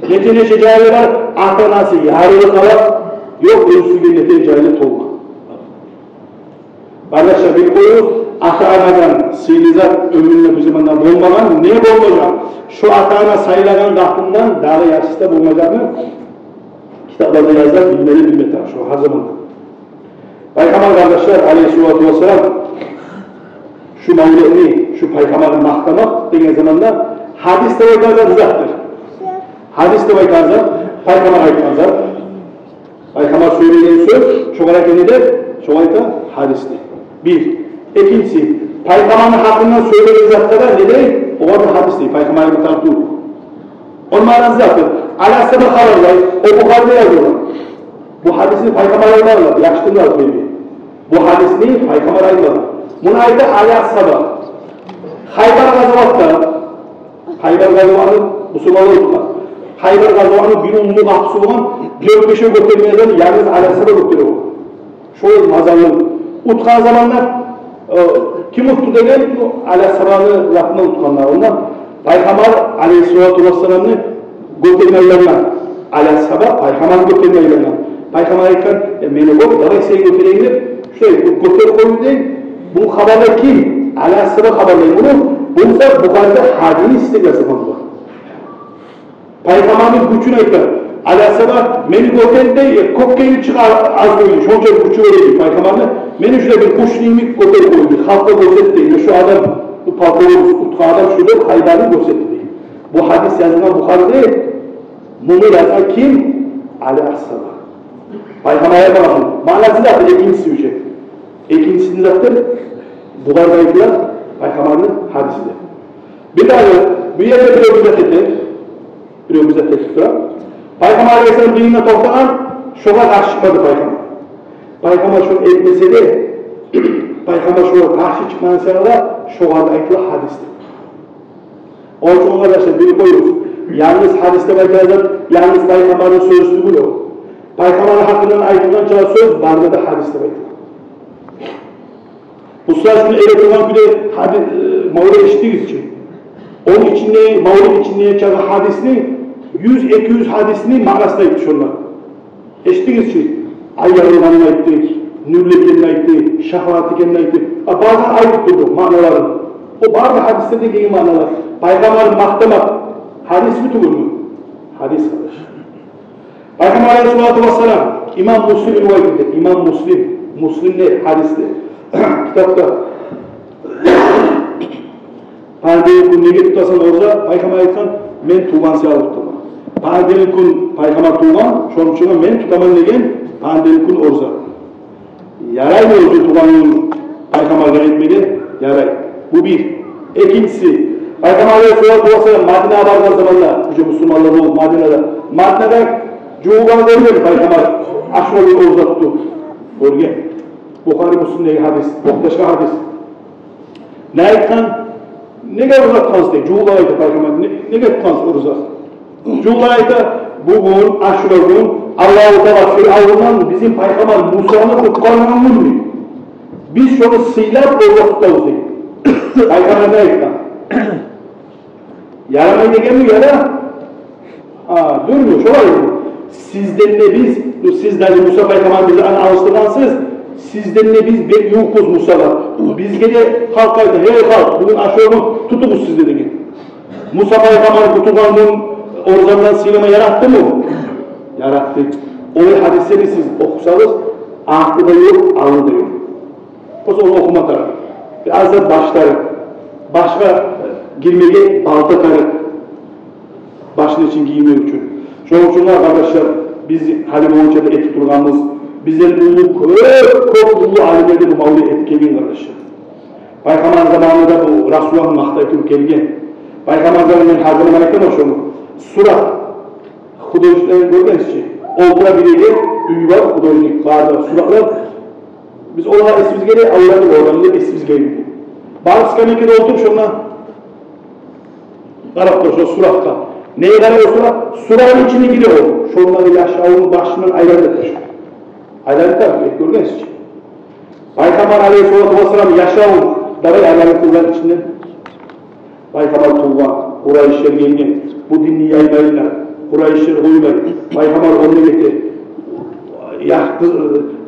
Нече-нече жайлы бар, ата-анасы ярылып къала, ёкъ, оьзю сюегенни этеген жайлы толмагъан. Къардашлар, билип къоюгъуз, ата-анадан сыйлы зат оьмюрде бир заманда болмагъан, не болмажакъ? Шо ата-ана сайлагъан къатындан дагъы яхшысы да болмажакъны китапларда языла, билмели, билме тарыкъ шо гьар заманда. Пайхаммар, къардашлар, алейгьиссалату вассалам, шу мавлетни, шу пайхаммарны макътамакъ деген заманда гьадис деп айтагъан затдыр. Гьадис деп айтагъан зат, пайхаммар айтгъан зат. Пайхаммар сёйлеген сёз, шогъар айта не деп? Шогъар айта гьадис деп. Бир. Экинчиси, пайхаммарны гьакъындан сёйлеген затгъа да не дей? Огъар да гьадис дей. Пайхаммар айтгъан тартыв. Ону маънасы зат. Али асгьаба хабарлай, о Бухариде язылгъан. Бу гьадисни пайхаммар айтмагъан, яхшы тынглап къоюгъуз. Бу гьадисни пайхаммар айтмагъан. Муну айта Али асгьаба. Хайбар къазаватда, Хайбар къазаватны бусурманлар утгъан. Хайбар къазаватны бир уллу къапусу болгъан, дёрт-бешев гётермейген, янгыз Али асгьаба гётере болгъан. Шо мазаллы. Утгъан заманда, э, ким утду деген, бу Али асгьабаны лапына утгъанлар. Онда пайхаммар алейгьиссалату вассаламны гётермейген. Али асгьаба пайхаммарны гётермейген. Пайхаммар айтгъан: «Э, мени гётер, давай сени гётерейим», — деп, шулай гётерип къойду дей. Бу хабарны ким? Али асгьаба хабарлай муну. Бу зат Бухариде гьадис деп язылгъан бар. Пайхаммарны гючюн айта. Али асгьаба: «Мени гётер», — дей, кёкге чыгъа аз бойну, шонча гючю бар эди пайхаммарны. «Мени шулай бир къуш йимик гётерип къой», — дей, халкъгъа гёрсет дей. Шу адам, бу полководец, утгъан адам шу деп Хайбарны гёрсет дей. Бу гьадис язылгъан Бухариде. Муну язгъан ким? Али асгьаба. Пайхаммар айтмагъан. Маънасы да экинчиси уже. Экинчиси зат деп, Бухариде айтыла, пайхаммарны гьадиси де. Бир дагъы, бу ерде бирев бир зат эте, бирев бир зат этип тура. Пайхаммар алейгьиссалам дининде токътагъан, шогъар къаршы чыкъмады пайхаммар. Пайхаммар шону этмесе де, пайхаммар шогъар къаршы чыкъмагъан саялы, шогъар да айтыла гьадис деп. Ону учун, къардашлар, билип къоюгъуз. Янгыз гьадис деп айтагъан зат, янгыз пайхаммарны сёзю тюгюл о. Пайхаммарны гьакъындан айтылгъан чакъы сёз барына да гьадис деп айтыла. Бу сёзню эретургъан кюйде гьади-, э, мавлет эшитдигиз чи. Ону ичинде, мавлет ичинде чакъы гьадисни, юз, эки юз гьадисни маънасын айтды шонда. Эшитдигиз чи, ай ярылгъанын айтды, нюрлю экенин айтды, шафаат экенин айтды. А бары да айтып турду маъналарын. О бары да гьадислерде гелген маъналар. Пайхаммарны макътамакъ гьадисми тюгюлмю? Гьадис, къардаш. Пайхаммар алейгьиссалату вассалам, имам Муслим ривайат эте, имам Муслим, Муслимде гьадисде, китапда. Понедельник гюн неге тутасан ораза? Пайхаммар айтгъан: «Мен тувгъан саялы тутаман». Понедельник гюн пайхаммар тувгъан, шону учун мен тутаман деген понедельник гюн ораза. Яраймы оьзю тувгъан гюн пайхаммаргъа этмеге? Ярай. Бу бир. Экинчиси, пайхаммар алейгьиссалату вассалам Мадинагъа баргъан заманда, уже бусурманлар болуп Мадинада, Мадинада жувугъан гёрген пайхаммар Ашура гюн ораза тутуп. Гёрген. Бухари, Муслимдеги гьадис, охташгъан гьадис. Не айтгъан? «Неге ораза тутгъансыз?» — дей. Жувугъан айта пайхаммар: «Не-, неге тутгъансыз ораза?» Жувугъан айта: «Бугюн, Ашура гюн, Аллагьу Таала Фиръавндан бизин пайхаммар Мусаны къутгъаргъан гюн», — дей. «Биз шону сыйлап ораза тутабыз», — дей. Пайхаммар не айтгъан? Ярамай дегенми, яра? А, дюрмю, шолай. Сизден де биз, сиз де Муса пайхаммарны бизге алышдыргъансыз, сизден де биз бек ювукъбуз Мусагъа. Бизге де халкъ айта: «Гьей халкъ, бугюн Ашура гюн, тутугъуз сиз де», — деген. Муса пайхаммарны къутулгъан гюн ораза булан сыйлама яратдымы? Яратды. Олай гьадислени сиз охусагъыз, арты да ёкъ, алды да ёкъ. Оьзю охума тарыкъ. Бир аз да башлары, башгъа, э, гирмеге балта тарыкъ. Башны ичин гиймек учун. Шону учун, къардашлар, биз гьали болгъунча да этип тургъанбыз. Бизден уллу, кёп, кёп уллу алимлер де бу мавлет этип гелген, къардашлар. Пайхаммар заманында да бу Расулуллагьны макътай туруп гелген. Пайхаммар заманында, мен гьар заман айтаман шону. Сурат. Художниклени гёргенсиз чи. Олтура бир ерде, уьй бар, художник, бары да суратлар. Биз олар эсибизге де, олар да олар да эсибизге де. Барып скамейкада олтуруп, шонда къарап тура шо суратгъа. Неге къарай о сурат? Сураны ичине гире о. Шонда да яшавун башындан айландырып ташлай. Айландырып ташлай, гёргенсиз чи. Пайхаммар алейгьиссалату вассалам яшавун давай айландырып къылгъан ичинден. Пайхаммар тувгъан, къурайышлар гелген, бу динни яймайлар, къурайышлар къоймай, пайхаммар онда гете, яхшы къыз,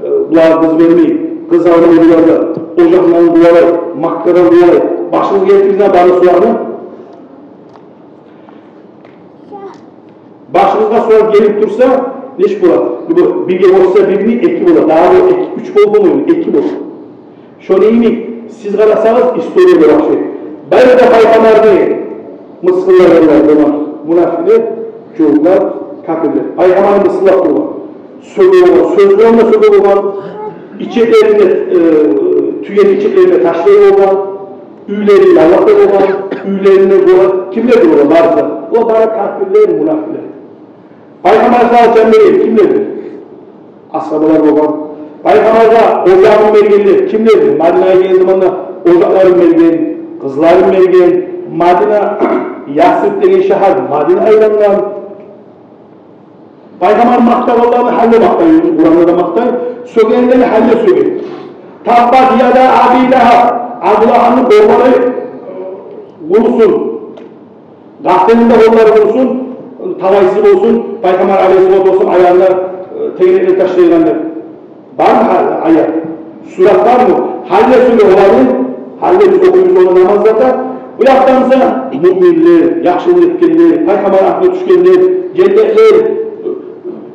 э, булар къыз бермей, къыз алмай булар да, ожакъларын къувалай, Маккадан къувалай, башыгъыз гелтиригиз бары суланы. Башыгъызгъа сулар гелип турса, нечик бола? Бу бирге къошса бирни, эки бола. Дагъы бу эки, уьч болуп болмай, эки бола. Шону йимик сиз къарасагъыз, история бола шо. Бары да пайхаммарны мысгъыллагъанлар бола мунафикълер, жугьутлар, капирлер. Пайхаммарны мысгъыллап тургъан. Сёге болгъан, сёз булан да сёге болгъан. Ичеклерине, э, тюени ичеклерине ташлай болгъан. Уьйлери яллакъ болгъан, уьйлерине бола. Кимлер бола барысы да? О бары капирлер, мунафикълер. Пайхаммаргъа жан берген кимлер? Асгьабалар болгъан. Пайхаммаргъа ожагъын бергенлер кимлер? Мадинагъа гелген заманда ожакъларын берген, къызларын берген. Мадина, Ясриб деген шагьар Мадина айлангъан. Пайхаммар макътагъанланы гьали макътай, Къуранда да макътай, сёгенлени гьали сёге. Таббат яда Аби Лагьаб, Абу Лагьабны къоллары къурусун. Къатынны да къоллары къурусун, талайсыз болсун, Пайхаммар алейгьиссалату вассалам аягъына, э, тегерек ташлайгъан деп. Бармы гьа-, аят? Сурат бармы? Гьали сёге оланы, гьали биз охуйбуз ону намазларда. Бу якъдан буса муъминлер, яхшылыкъ этгенлер, Пайхаммар агьлюне тюшгенлер, женнетлер,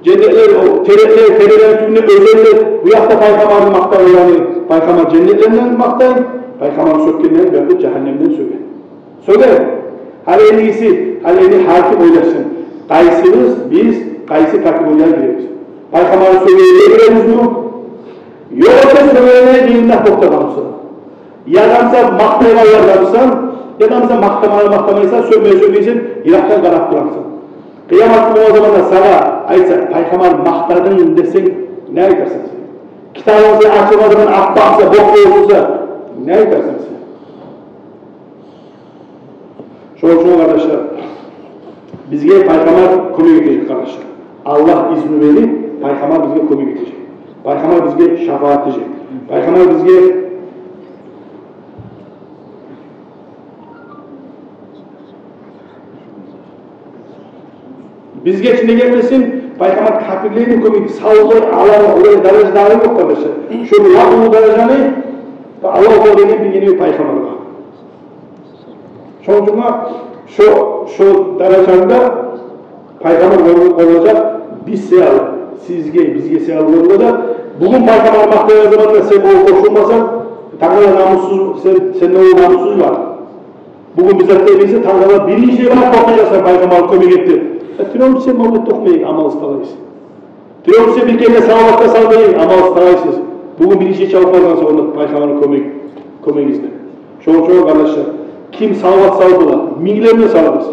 женнетлер, о терекни, терекни тюбюнде оьзенлер. Бу якъда Пайхаммарны макътагъанланы Пайхаммар женнетлерден макътай, Пайхаммарны сёкгенлени бу якъда жагьаннемден сёге. Сёге. Гьали энни сиз, гьали энни гьар ким ойлашсын. Къайсыбыз биз, къайсы категориягъа гиребиз? Пайхаммарны сёгегенге гиребизми? Ёгъесе сёгегенге гирмей токътагъанбызмы? Яда буса макътайгъанлардамысан, яда буса макътамай, макътамайсан, сёгмей, сёгмейсен, йыракъдан къарап турамысан? Къыямат гюн болгъан заманда сагъа айтса, Пайхаммарны макътадынг десенг, не айтарсан сен? Китабынгны ачып алгъан заманда аппакъ буса, бокъ болуп турса, не айтарсан сен? Шону учун, къардашлар, бизге Пайхаммар кёмек этежек, къардашлар. Аллагь изну берип, Пайхаммар бизге кёмек этежек. Пайхаммар бизге шапаат этежек. Пайхаммар бизге, бизге ичинде гелмесин, Пайхаммар капирлени кёмеги, савлай алар, олай даража дагъы ёкъ, къардашлар. Шо бир уллу даражаны Аллагь берген бир гене Пайхаммаргъа. Шону учун шо, шо даражаны да Пайхаммар гёрюп къоюлажакъ, биз саялы, сизге, бизге саялы гёрюлежек. Бугюн Пайхаммар макътайгъан заманда сен огъар къошулмасанг, тангала намуссуз, сен, сенден уллу намуссуз бар. Бугюн биз айтайыкъ, тангала биринчи бар токътажакъсан Пайхаммар кёмек этди. Э, тюрем сен, Мавлет, токъмай, амалсыз талайсыз. Тюрем сен, бир керен салават да салмай, амалсыз талайсыз. Бугюн биринчи чабып баргъан сонг онда Пайхаммарны кёмек, кёмек излеп. Шону учун, къардашлар, ким салават салып бола, минглерин салыгъыз.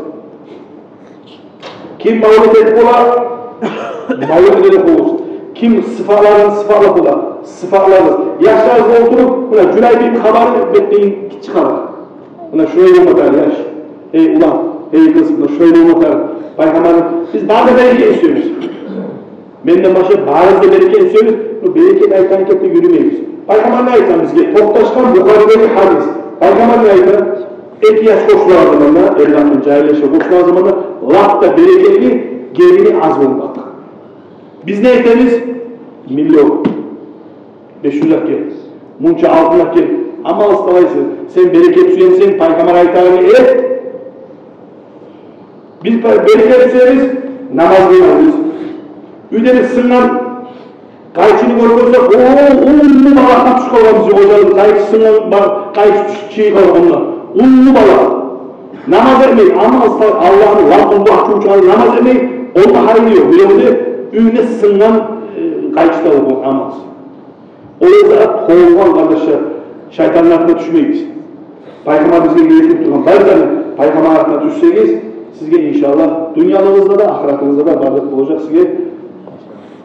Ким мавлет этип бола, мавлет этип болугъуз. Ким сыфатларын сыфатлап бола, сыфатлагъыз. Яшларыгъыз олтуруп, муна Жюлейбибни хабарын беклейин, гиччи хабар. Муна шулай болма тарыкъ, яш. Эй улан, эй къыз, муна шулай болма тарыкъ. Пайхаммарны биз бары да берекетни сюебиз. Менден башлап барыгъыз да берекетни сюебиз. Бу берекет айтгъан гепде юрюмейбиз. Пайхаммар не айтгъан бизге? Токъташгъан Бухаридеги гьадис. Пайхаммар не айтгъан? Эки яш къошулагъан заманда, эр-къатын жагьил яшгъа къошулагъан заманда, лап да берекетли гелини аз болмакъ. Биз не этебиз? Миллион, беш юз акъ гел, мунча алтын акъ гел. Амалсыз талайсыз. Сен берекет сюемисен, Пайхаммар айтагъанны эт. Биз берекет сюебиз, намаз къылабыз. Уьйде бир сынгъан къайчыны гёрюп къойса, о, уллу балагьгъа тюшюп къалгъан бизин ожабыз, къайчы сынгъан, къайчы тюшюп чыгъып къалгъан. Уллу балагь. Намаз этмей, амма Аллагьны лап уллу ачуву чыгъар, намаз этмей, онда гьайры ёкъ. Биревде уьйде сынгъан, э, къайчы да болгъан, амма. О зат болгъан, къардашлар, шайтанны артына тюшмегиз. Пайхаммар бизге гелтирип тургъан барлыгъын, Пайхаммар артына тюшсегиз, сизге, иншааллагь, дюньялыгъызда да, ахыратыгъызда да барлыкъ болажакъ сизге.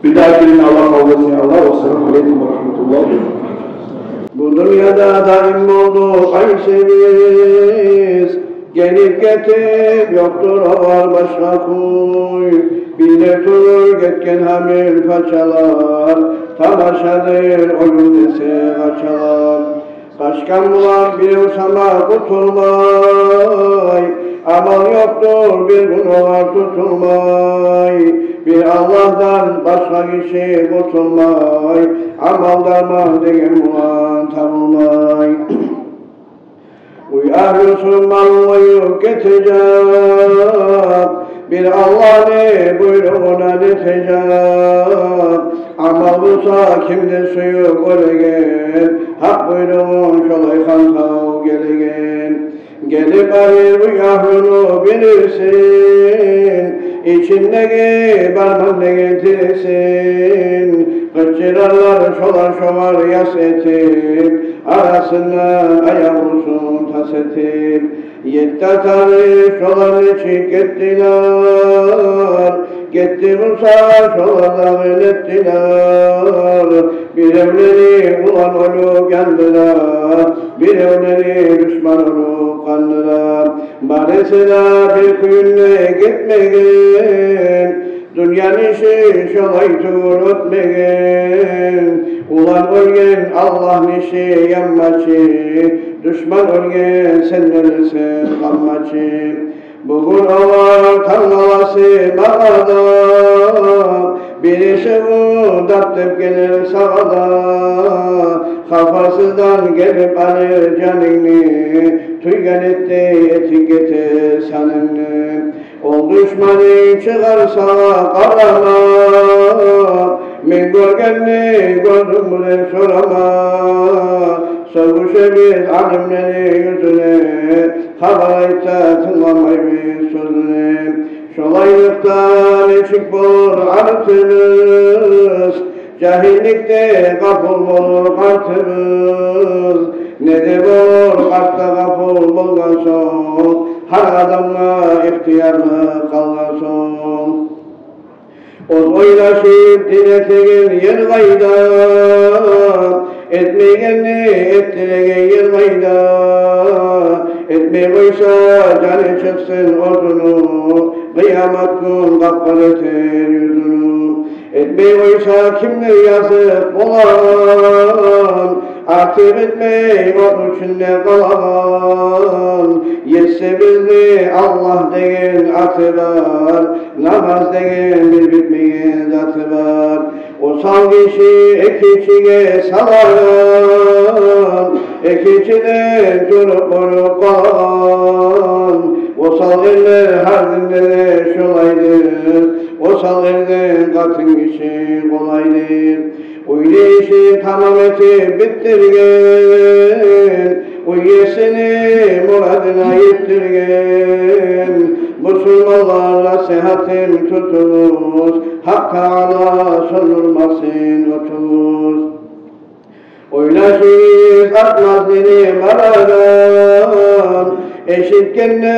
Бир дагъы керен Аллагь къабул этсин, Аллагь. Вассаламу алейкум ва рагьматуллагь. Бу дюньяда даим болдукъ къайсыбыз, Гелип гетип ёкъдур огъар башгъа кюй, биле туруп гетген гьамил пачалар, тамашадыр оьлюм десе къачалар. Къачгъан булан бирев сама къутулмай, амал ёкъдур бир гюн огъар тутулмай. Бир Аллагьдан башгъа гиши къутулмай, амал-дарман деген булан табылмай. Уьй агьлюсю малын къоюп гетежек, бир Аллагьны буйругъуна нетежек. Амал буса кимни сююп оьлеген, гьакъ буйругъун шолай хантав гелеген. Гелип алыр уьй агьлюню бирисин, ичиндеги бар ман деген тирисин. Къычырарлар шолар шогъар яс этип, арасындан аявлусун тас этип. Етти атаны шолар нечик гетдилер, гетди буса шолар дагъы нетдилер. Биревлери улан оьлюп яндыра, биревлери душман уруп къандыра. Барысы да бир кюйде гетмеген, дюньяны иши шолай тюгюл оьтмеген. Улан оьлген Аллагьны иши янмачы, душман оьлген сен оьлесен къалмачы. Бугюн огъар тангаласы магъа да, бир иши бу дат деп гелер сагъа да. Хафасыздан гелип алыр жанынгны, тюйген этдей этип гетер санынгны. Ол душманынг чыгъар сагъа къарама, мен гёргенни гёрдюнгмю деп сорама. Сёгюшебиз алимлени юзюне, хабар айтса тынгламайбыз сёзюне. Шолайлыкъда нечик болур артыбыз, жагьилликде къапул болур къартыбыз. Не де болур къарт да къапул болгъан сонг, гьар адамгъа ихтиярлыкъ къалгъан сонг. Оьз ойлашып дин этеген ер къайда, этмейгенни этдиреген ер къайда? Этмей къойса, жаны чыкъсын оьзюню, къыямат гюн къап-къара этер юзюню. Этмей къойса, кимдир языкъ болагъан, артыкъ этмей от ичинде къалагъан? Есибизни Аллагь деген аты бар, намаз деген бир битмеген заты бар. Осал гиши экинчиге салагъан, экинчиден туруп боюп къалагъан. Осал эрлер гьар динде де шолайдыр, осал эрден къатын гиши къолайдыр. Уьйню ишин тамам этип битдирген, уьй есини мурадына етдирген. Бусурманлар, насигьатым тутугъуз, Гьакъ Таала сёндюрмесин отугъуз. Ойлашыгъыз, артмас нени бар адам, эшитгенде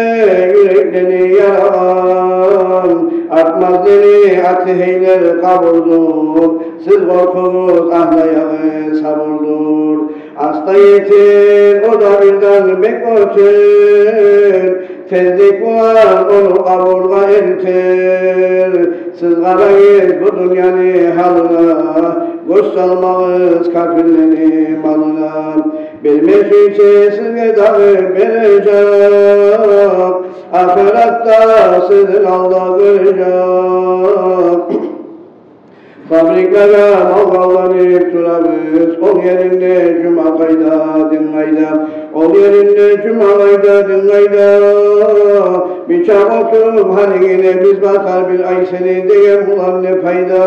юреклени ярагъан. Артмас нени аты гьейлер къабурдур, сиз къоркъугъуз, агьлаягъы сабурдур. Аста етер, о да бирден бек оьтер, тезлик булан ону къабургъа элтер. Сиз къарагъыз бу дюньяны гьалына, гёз салмагъыз капирлени малына. Берме сюйсе, сизге дагъы бережек, ахыратда сизин алда гёрежек. Фабрикалагъа мал къалдырып турабыз, ол еринде жума къайда, дин къайда? Ол еринде жума къайда, дин къайда? Бичакъ отуруп гьалигине биз батар бир ай сени деген булан не пайда?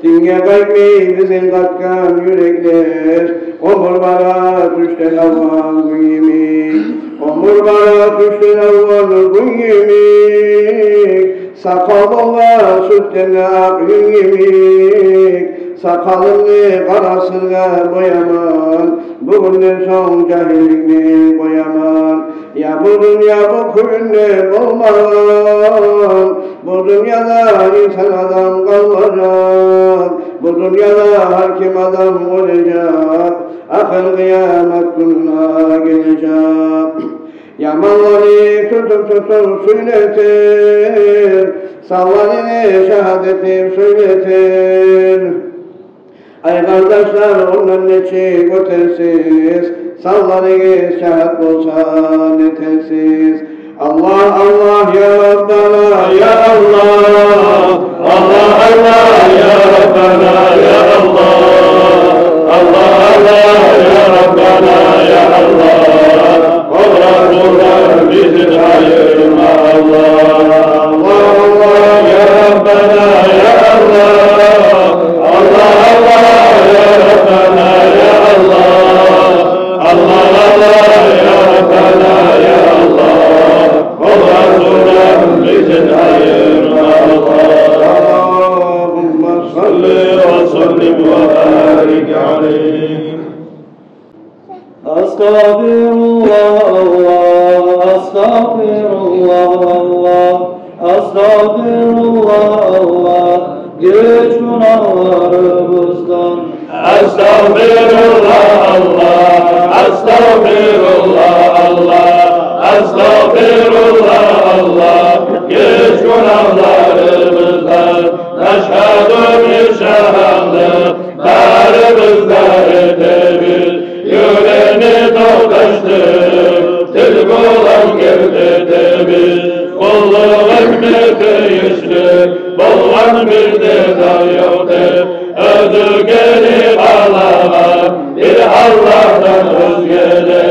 Динге къайтмай бизин къатгъан юреклер, оьмюр бара тюшден авгъан гюн йимик. Оьмюр бара тюшден авгъан гюн йимик. Сакъал болгъан сютден де акъ юн йимик. Сакъалымны къара сыргъа бояман, бугюнден сонг жагьилликни къояман. Я бу дюнья бу кюйде болмагъан, бу дюньяда инсан адам къалмажакъ. Бу дюньяда гьар ким адам оьлежек, ахыр къыямат гюню гележек. Яманланы тутуп-тутуп сюйретер, санланы шагьат этип сюйретер. Ай къардашлар, ондан нечик оьтерсиз, санларыгъыз шагьат болса нетерсиз. Аллагь, Аллагь, я Раббана, я Аллагь. Аллагь, Аллагь, я Раббана, я Аллагь. Аллагь, Аллагь, я Раббана, я Аллагь. О Расулдан бизин айырма, Аллагь. Аллагь, Аллагь, я Раббана, я Аллагь. Аллагь, Аллагь, я Раббана, я Аллагь. Аллагь, Аллагь, я Раббана, я Аллагь. О Расулдан бизин айырма, Аллагь. Аллагьумма салли ва саллим ва барик алайгь. Астагъфируллагь, Аллагь, астагъфируллагь, Аллагь, астагъфируллагь, Аллагь, геч гюнагьларыбыздан. Астагъфируллагь, Аллагь, астагъфируллагь, Аллагь, астагъфируллагь, Аллагь, геч гюнагьларыбыздан. Нашгьаду, бир шагьатлыкъ барыбыз да этебиз, юрекни токъташдырып, тил булан герт этебиз. Къуллукъ этме тийишли болгъан бир де зат ёкъ деп, оьзю гери къалагъан бир Аллагьдан оьзге де.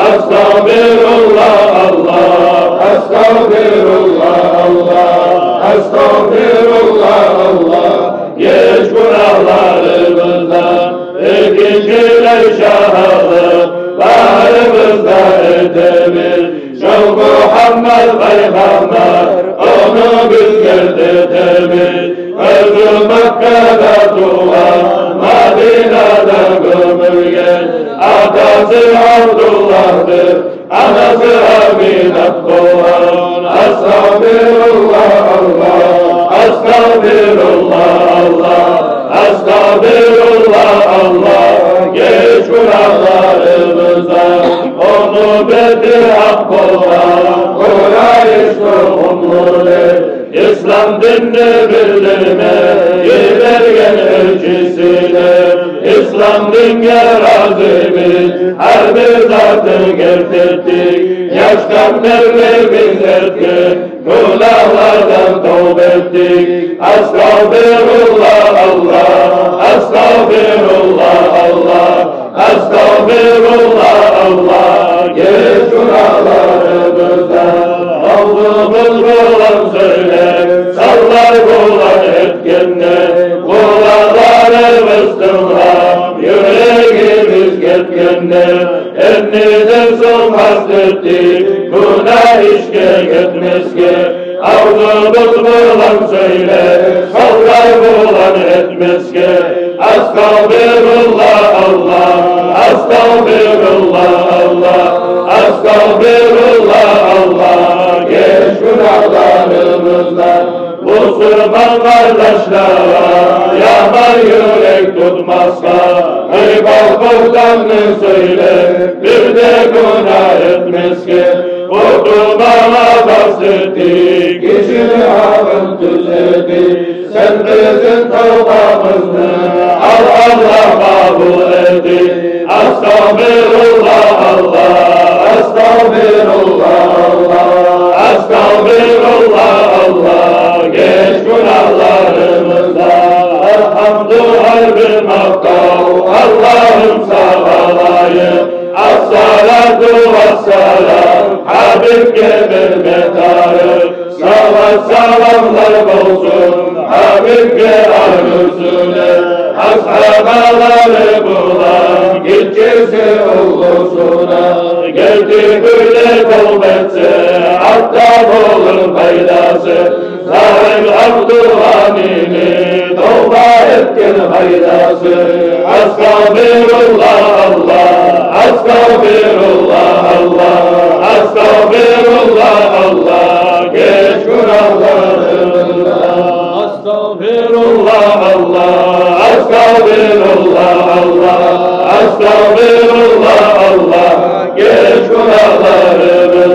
Астагъфируллагь, Аллагь, астагъфируллагь, Аллагь, астагъфируллагь, Аллагь, геч гюнагьларыбыздан. Экинчилей шагьатлыкъ барыбыз да этебиз, шо Мугьаммат пайхаммар, ону биз герт этебиз. Оьзю Маккада тувгъан, Мадинада гёмюлген, атасы Абдуллагьдыр, анасы Аминат болгъан. Астагъфируллагь, Аллагь, астагъфируллагь, Аллагь, астагъфируллагь, Аллагь, геч гюнагьларыбыздан. Ону бети акъ болгъан, Къурайыш тухумлулар, ислам динни билдирме йиберген элчисилер. Ислам динге разибиз, гьар бир затын герт этдик, яшдан берли биз этген гюнагьлардан товба этдик. Астагъфируллагь, Аллагь, астагъфируллагь, Аллагь, астагъфируллагь, Аллагь, геч гюнагьларыбыздан. Авзубуз булан сёйлеп, санлар булан этгенде, къулакъларыбыз тынглап, юрегибиз гетгенде, эндиден сонг къаст этдик гюнагь ишге гетмесге. Авзубуз булан сёйлеп, санлар булан этмесге. Астагъфируллагь, Аллагь, астагъфируллагь, Аллагь, астагъфируллагь, Аллагь, геч гюнагьларыбыздан. Бусурман къардашларгъа яман юрек тутмасгъа, гъыйбат-бугьтанны сёйлеп, бир де гюнагь этмесге. Къутулмагъа къаст этдик, гишини гьакъын тюз этдик. Сен бизин тавбабызны ал, Аллагь, къабул этип. Астагъфируллагь, Аллагь, астагъфируллагь, Аллагь, астагъфируллагь, Аллагь, геч гюнагьларыбыздан. Алгьамду, гьар бир макътав Аллагьым сагъа лайыкъ. Ассалату вассалам гьабибге берме тарыкъ. Салат-саламлар болсун гьабибге, агьлюсюне, асгьабалары булан, гиччиси уллусуна. Герти кюйде товба этсе, артда болур пайдасы. Залим Абдулгъанини товба этген пайдасы. Астагъфируллагь, Аллагь, астагъфируллагь, Аллагь, астагъфируллагь, Аллагь, геч гюнагьларыбыздан. Астагъфируллагь, Аллагь, астагъфируллагь, Аллагь, астагъфируллагь, Аллагь, геч гюнагьларыбыздан.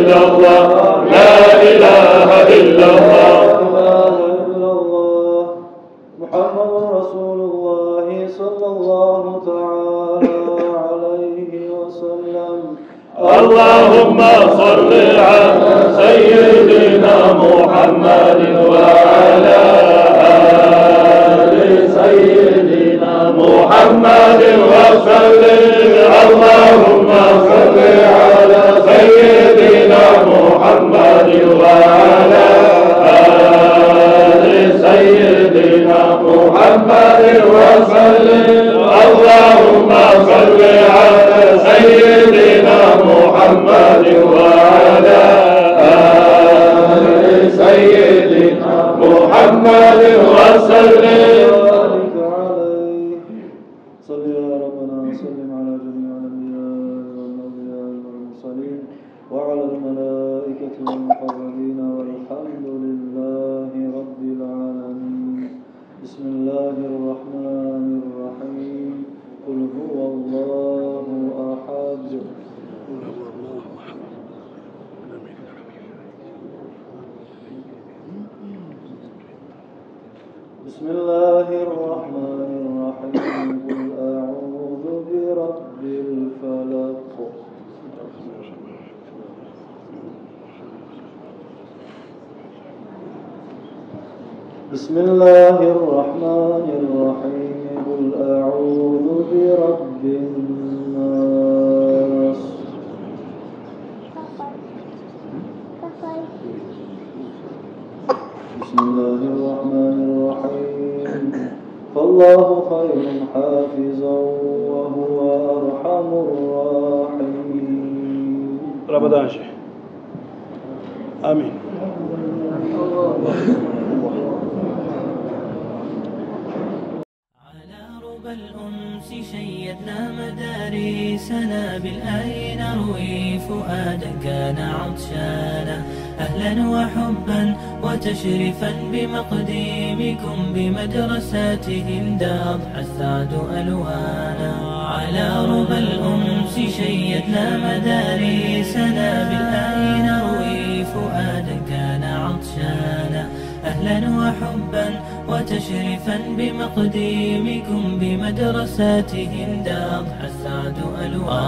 إلا الله، لا إله إلا الله. لا إله إلا الله. محمد رسول الله صلى الله تعالى عليه وسلم. اللهم صل على سيدنا محمد وعلى آل سيدنا محمد وسلم. اللهم صل على سيدنا محمد وعلى آل سيدنا محمد وسلم. اللهم صل على سيدنا محمد وعلى آل سيدنا محمد وسلم. صل يا ربنا وسلم على جميع الأنبياء والأولياء والمرسلين وعلى الملائكة والمقربين والحمد لله رب العالمين. بسم الله الرحمن الرحيم. قل هو الله أحد. بسم الله الرحمن الرحيم. قل أعوذ برب الفلق. بسم الله الرحمن الرحيم. قل أعوذ برب الناس. بسم الله الرحمن الرحيم. فالله خير حافظا وهو أرحم الراحمين. رمضان شيخ. آمين. على ربى الأنس شيدنا مدارسنا، بالآه نروي فؤادا كان عطشانا. أهلا وحبا وتشريفا بمقدمكم بمدرسة هند أضحى السعد ألوانا. على ربى الأنس شيدنا مدارسنا، بالآه نروي فؤادا كان عطشانا. أهلا وحبا وتشريفا بمقدمكم بمدرسة هند أضحى السعد ألوانا.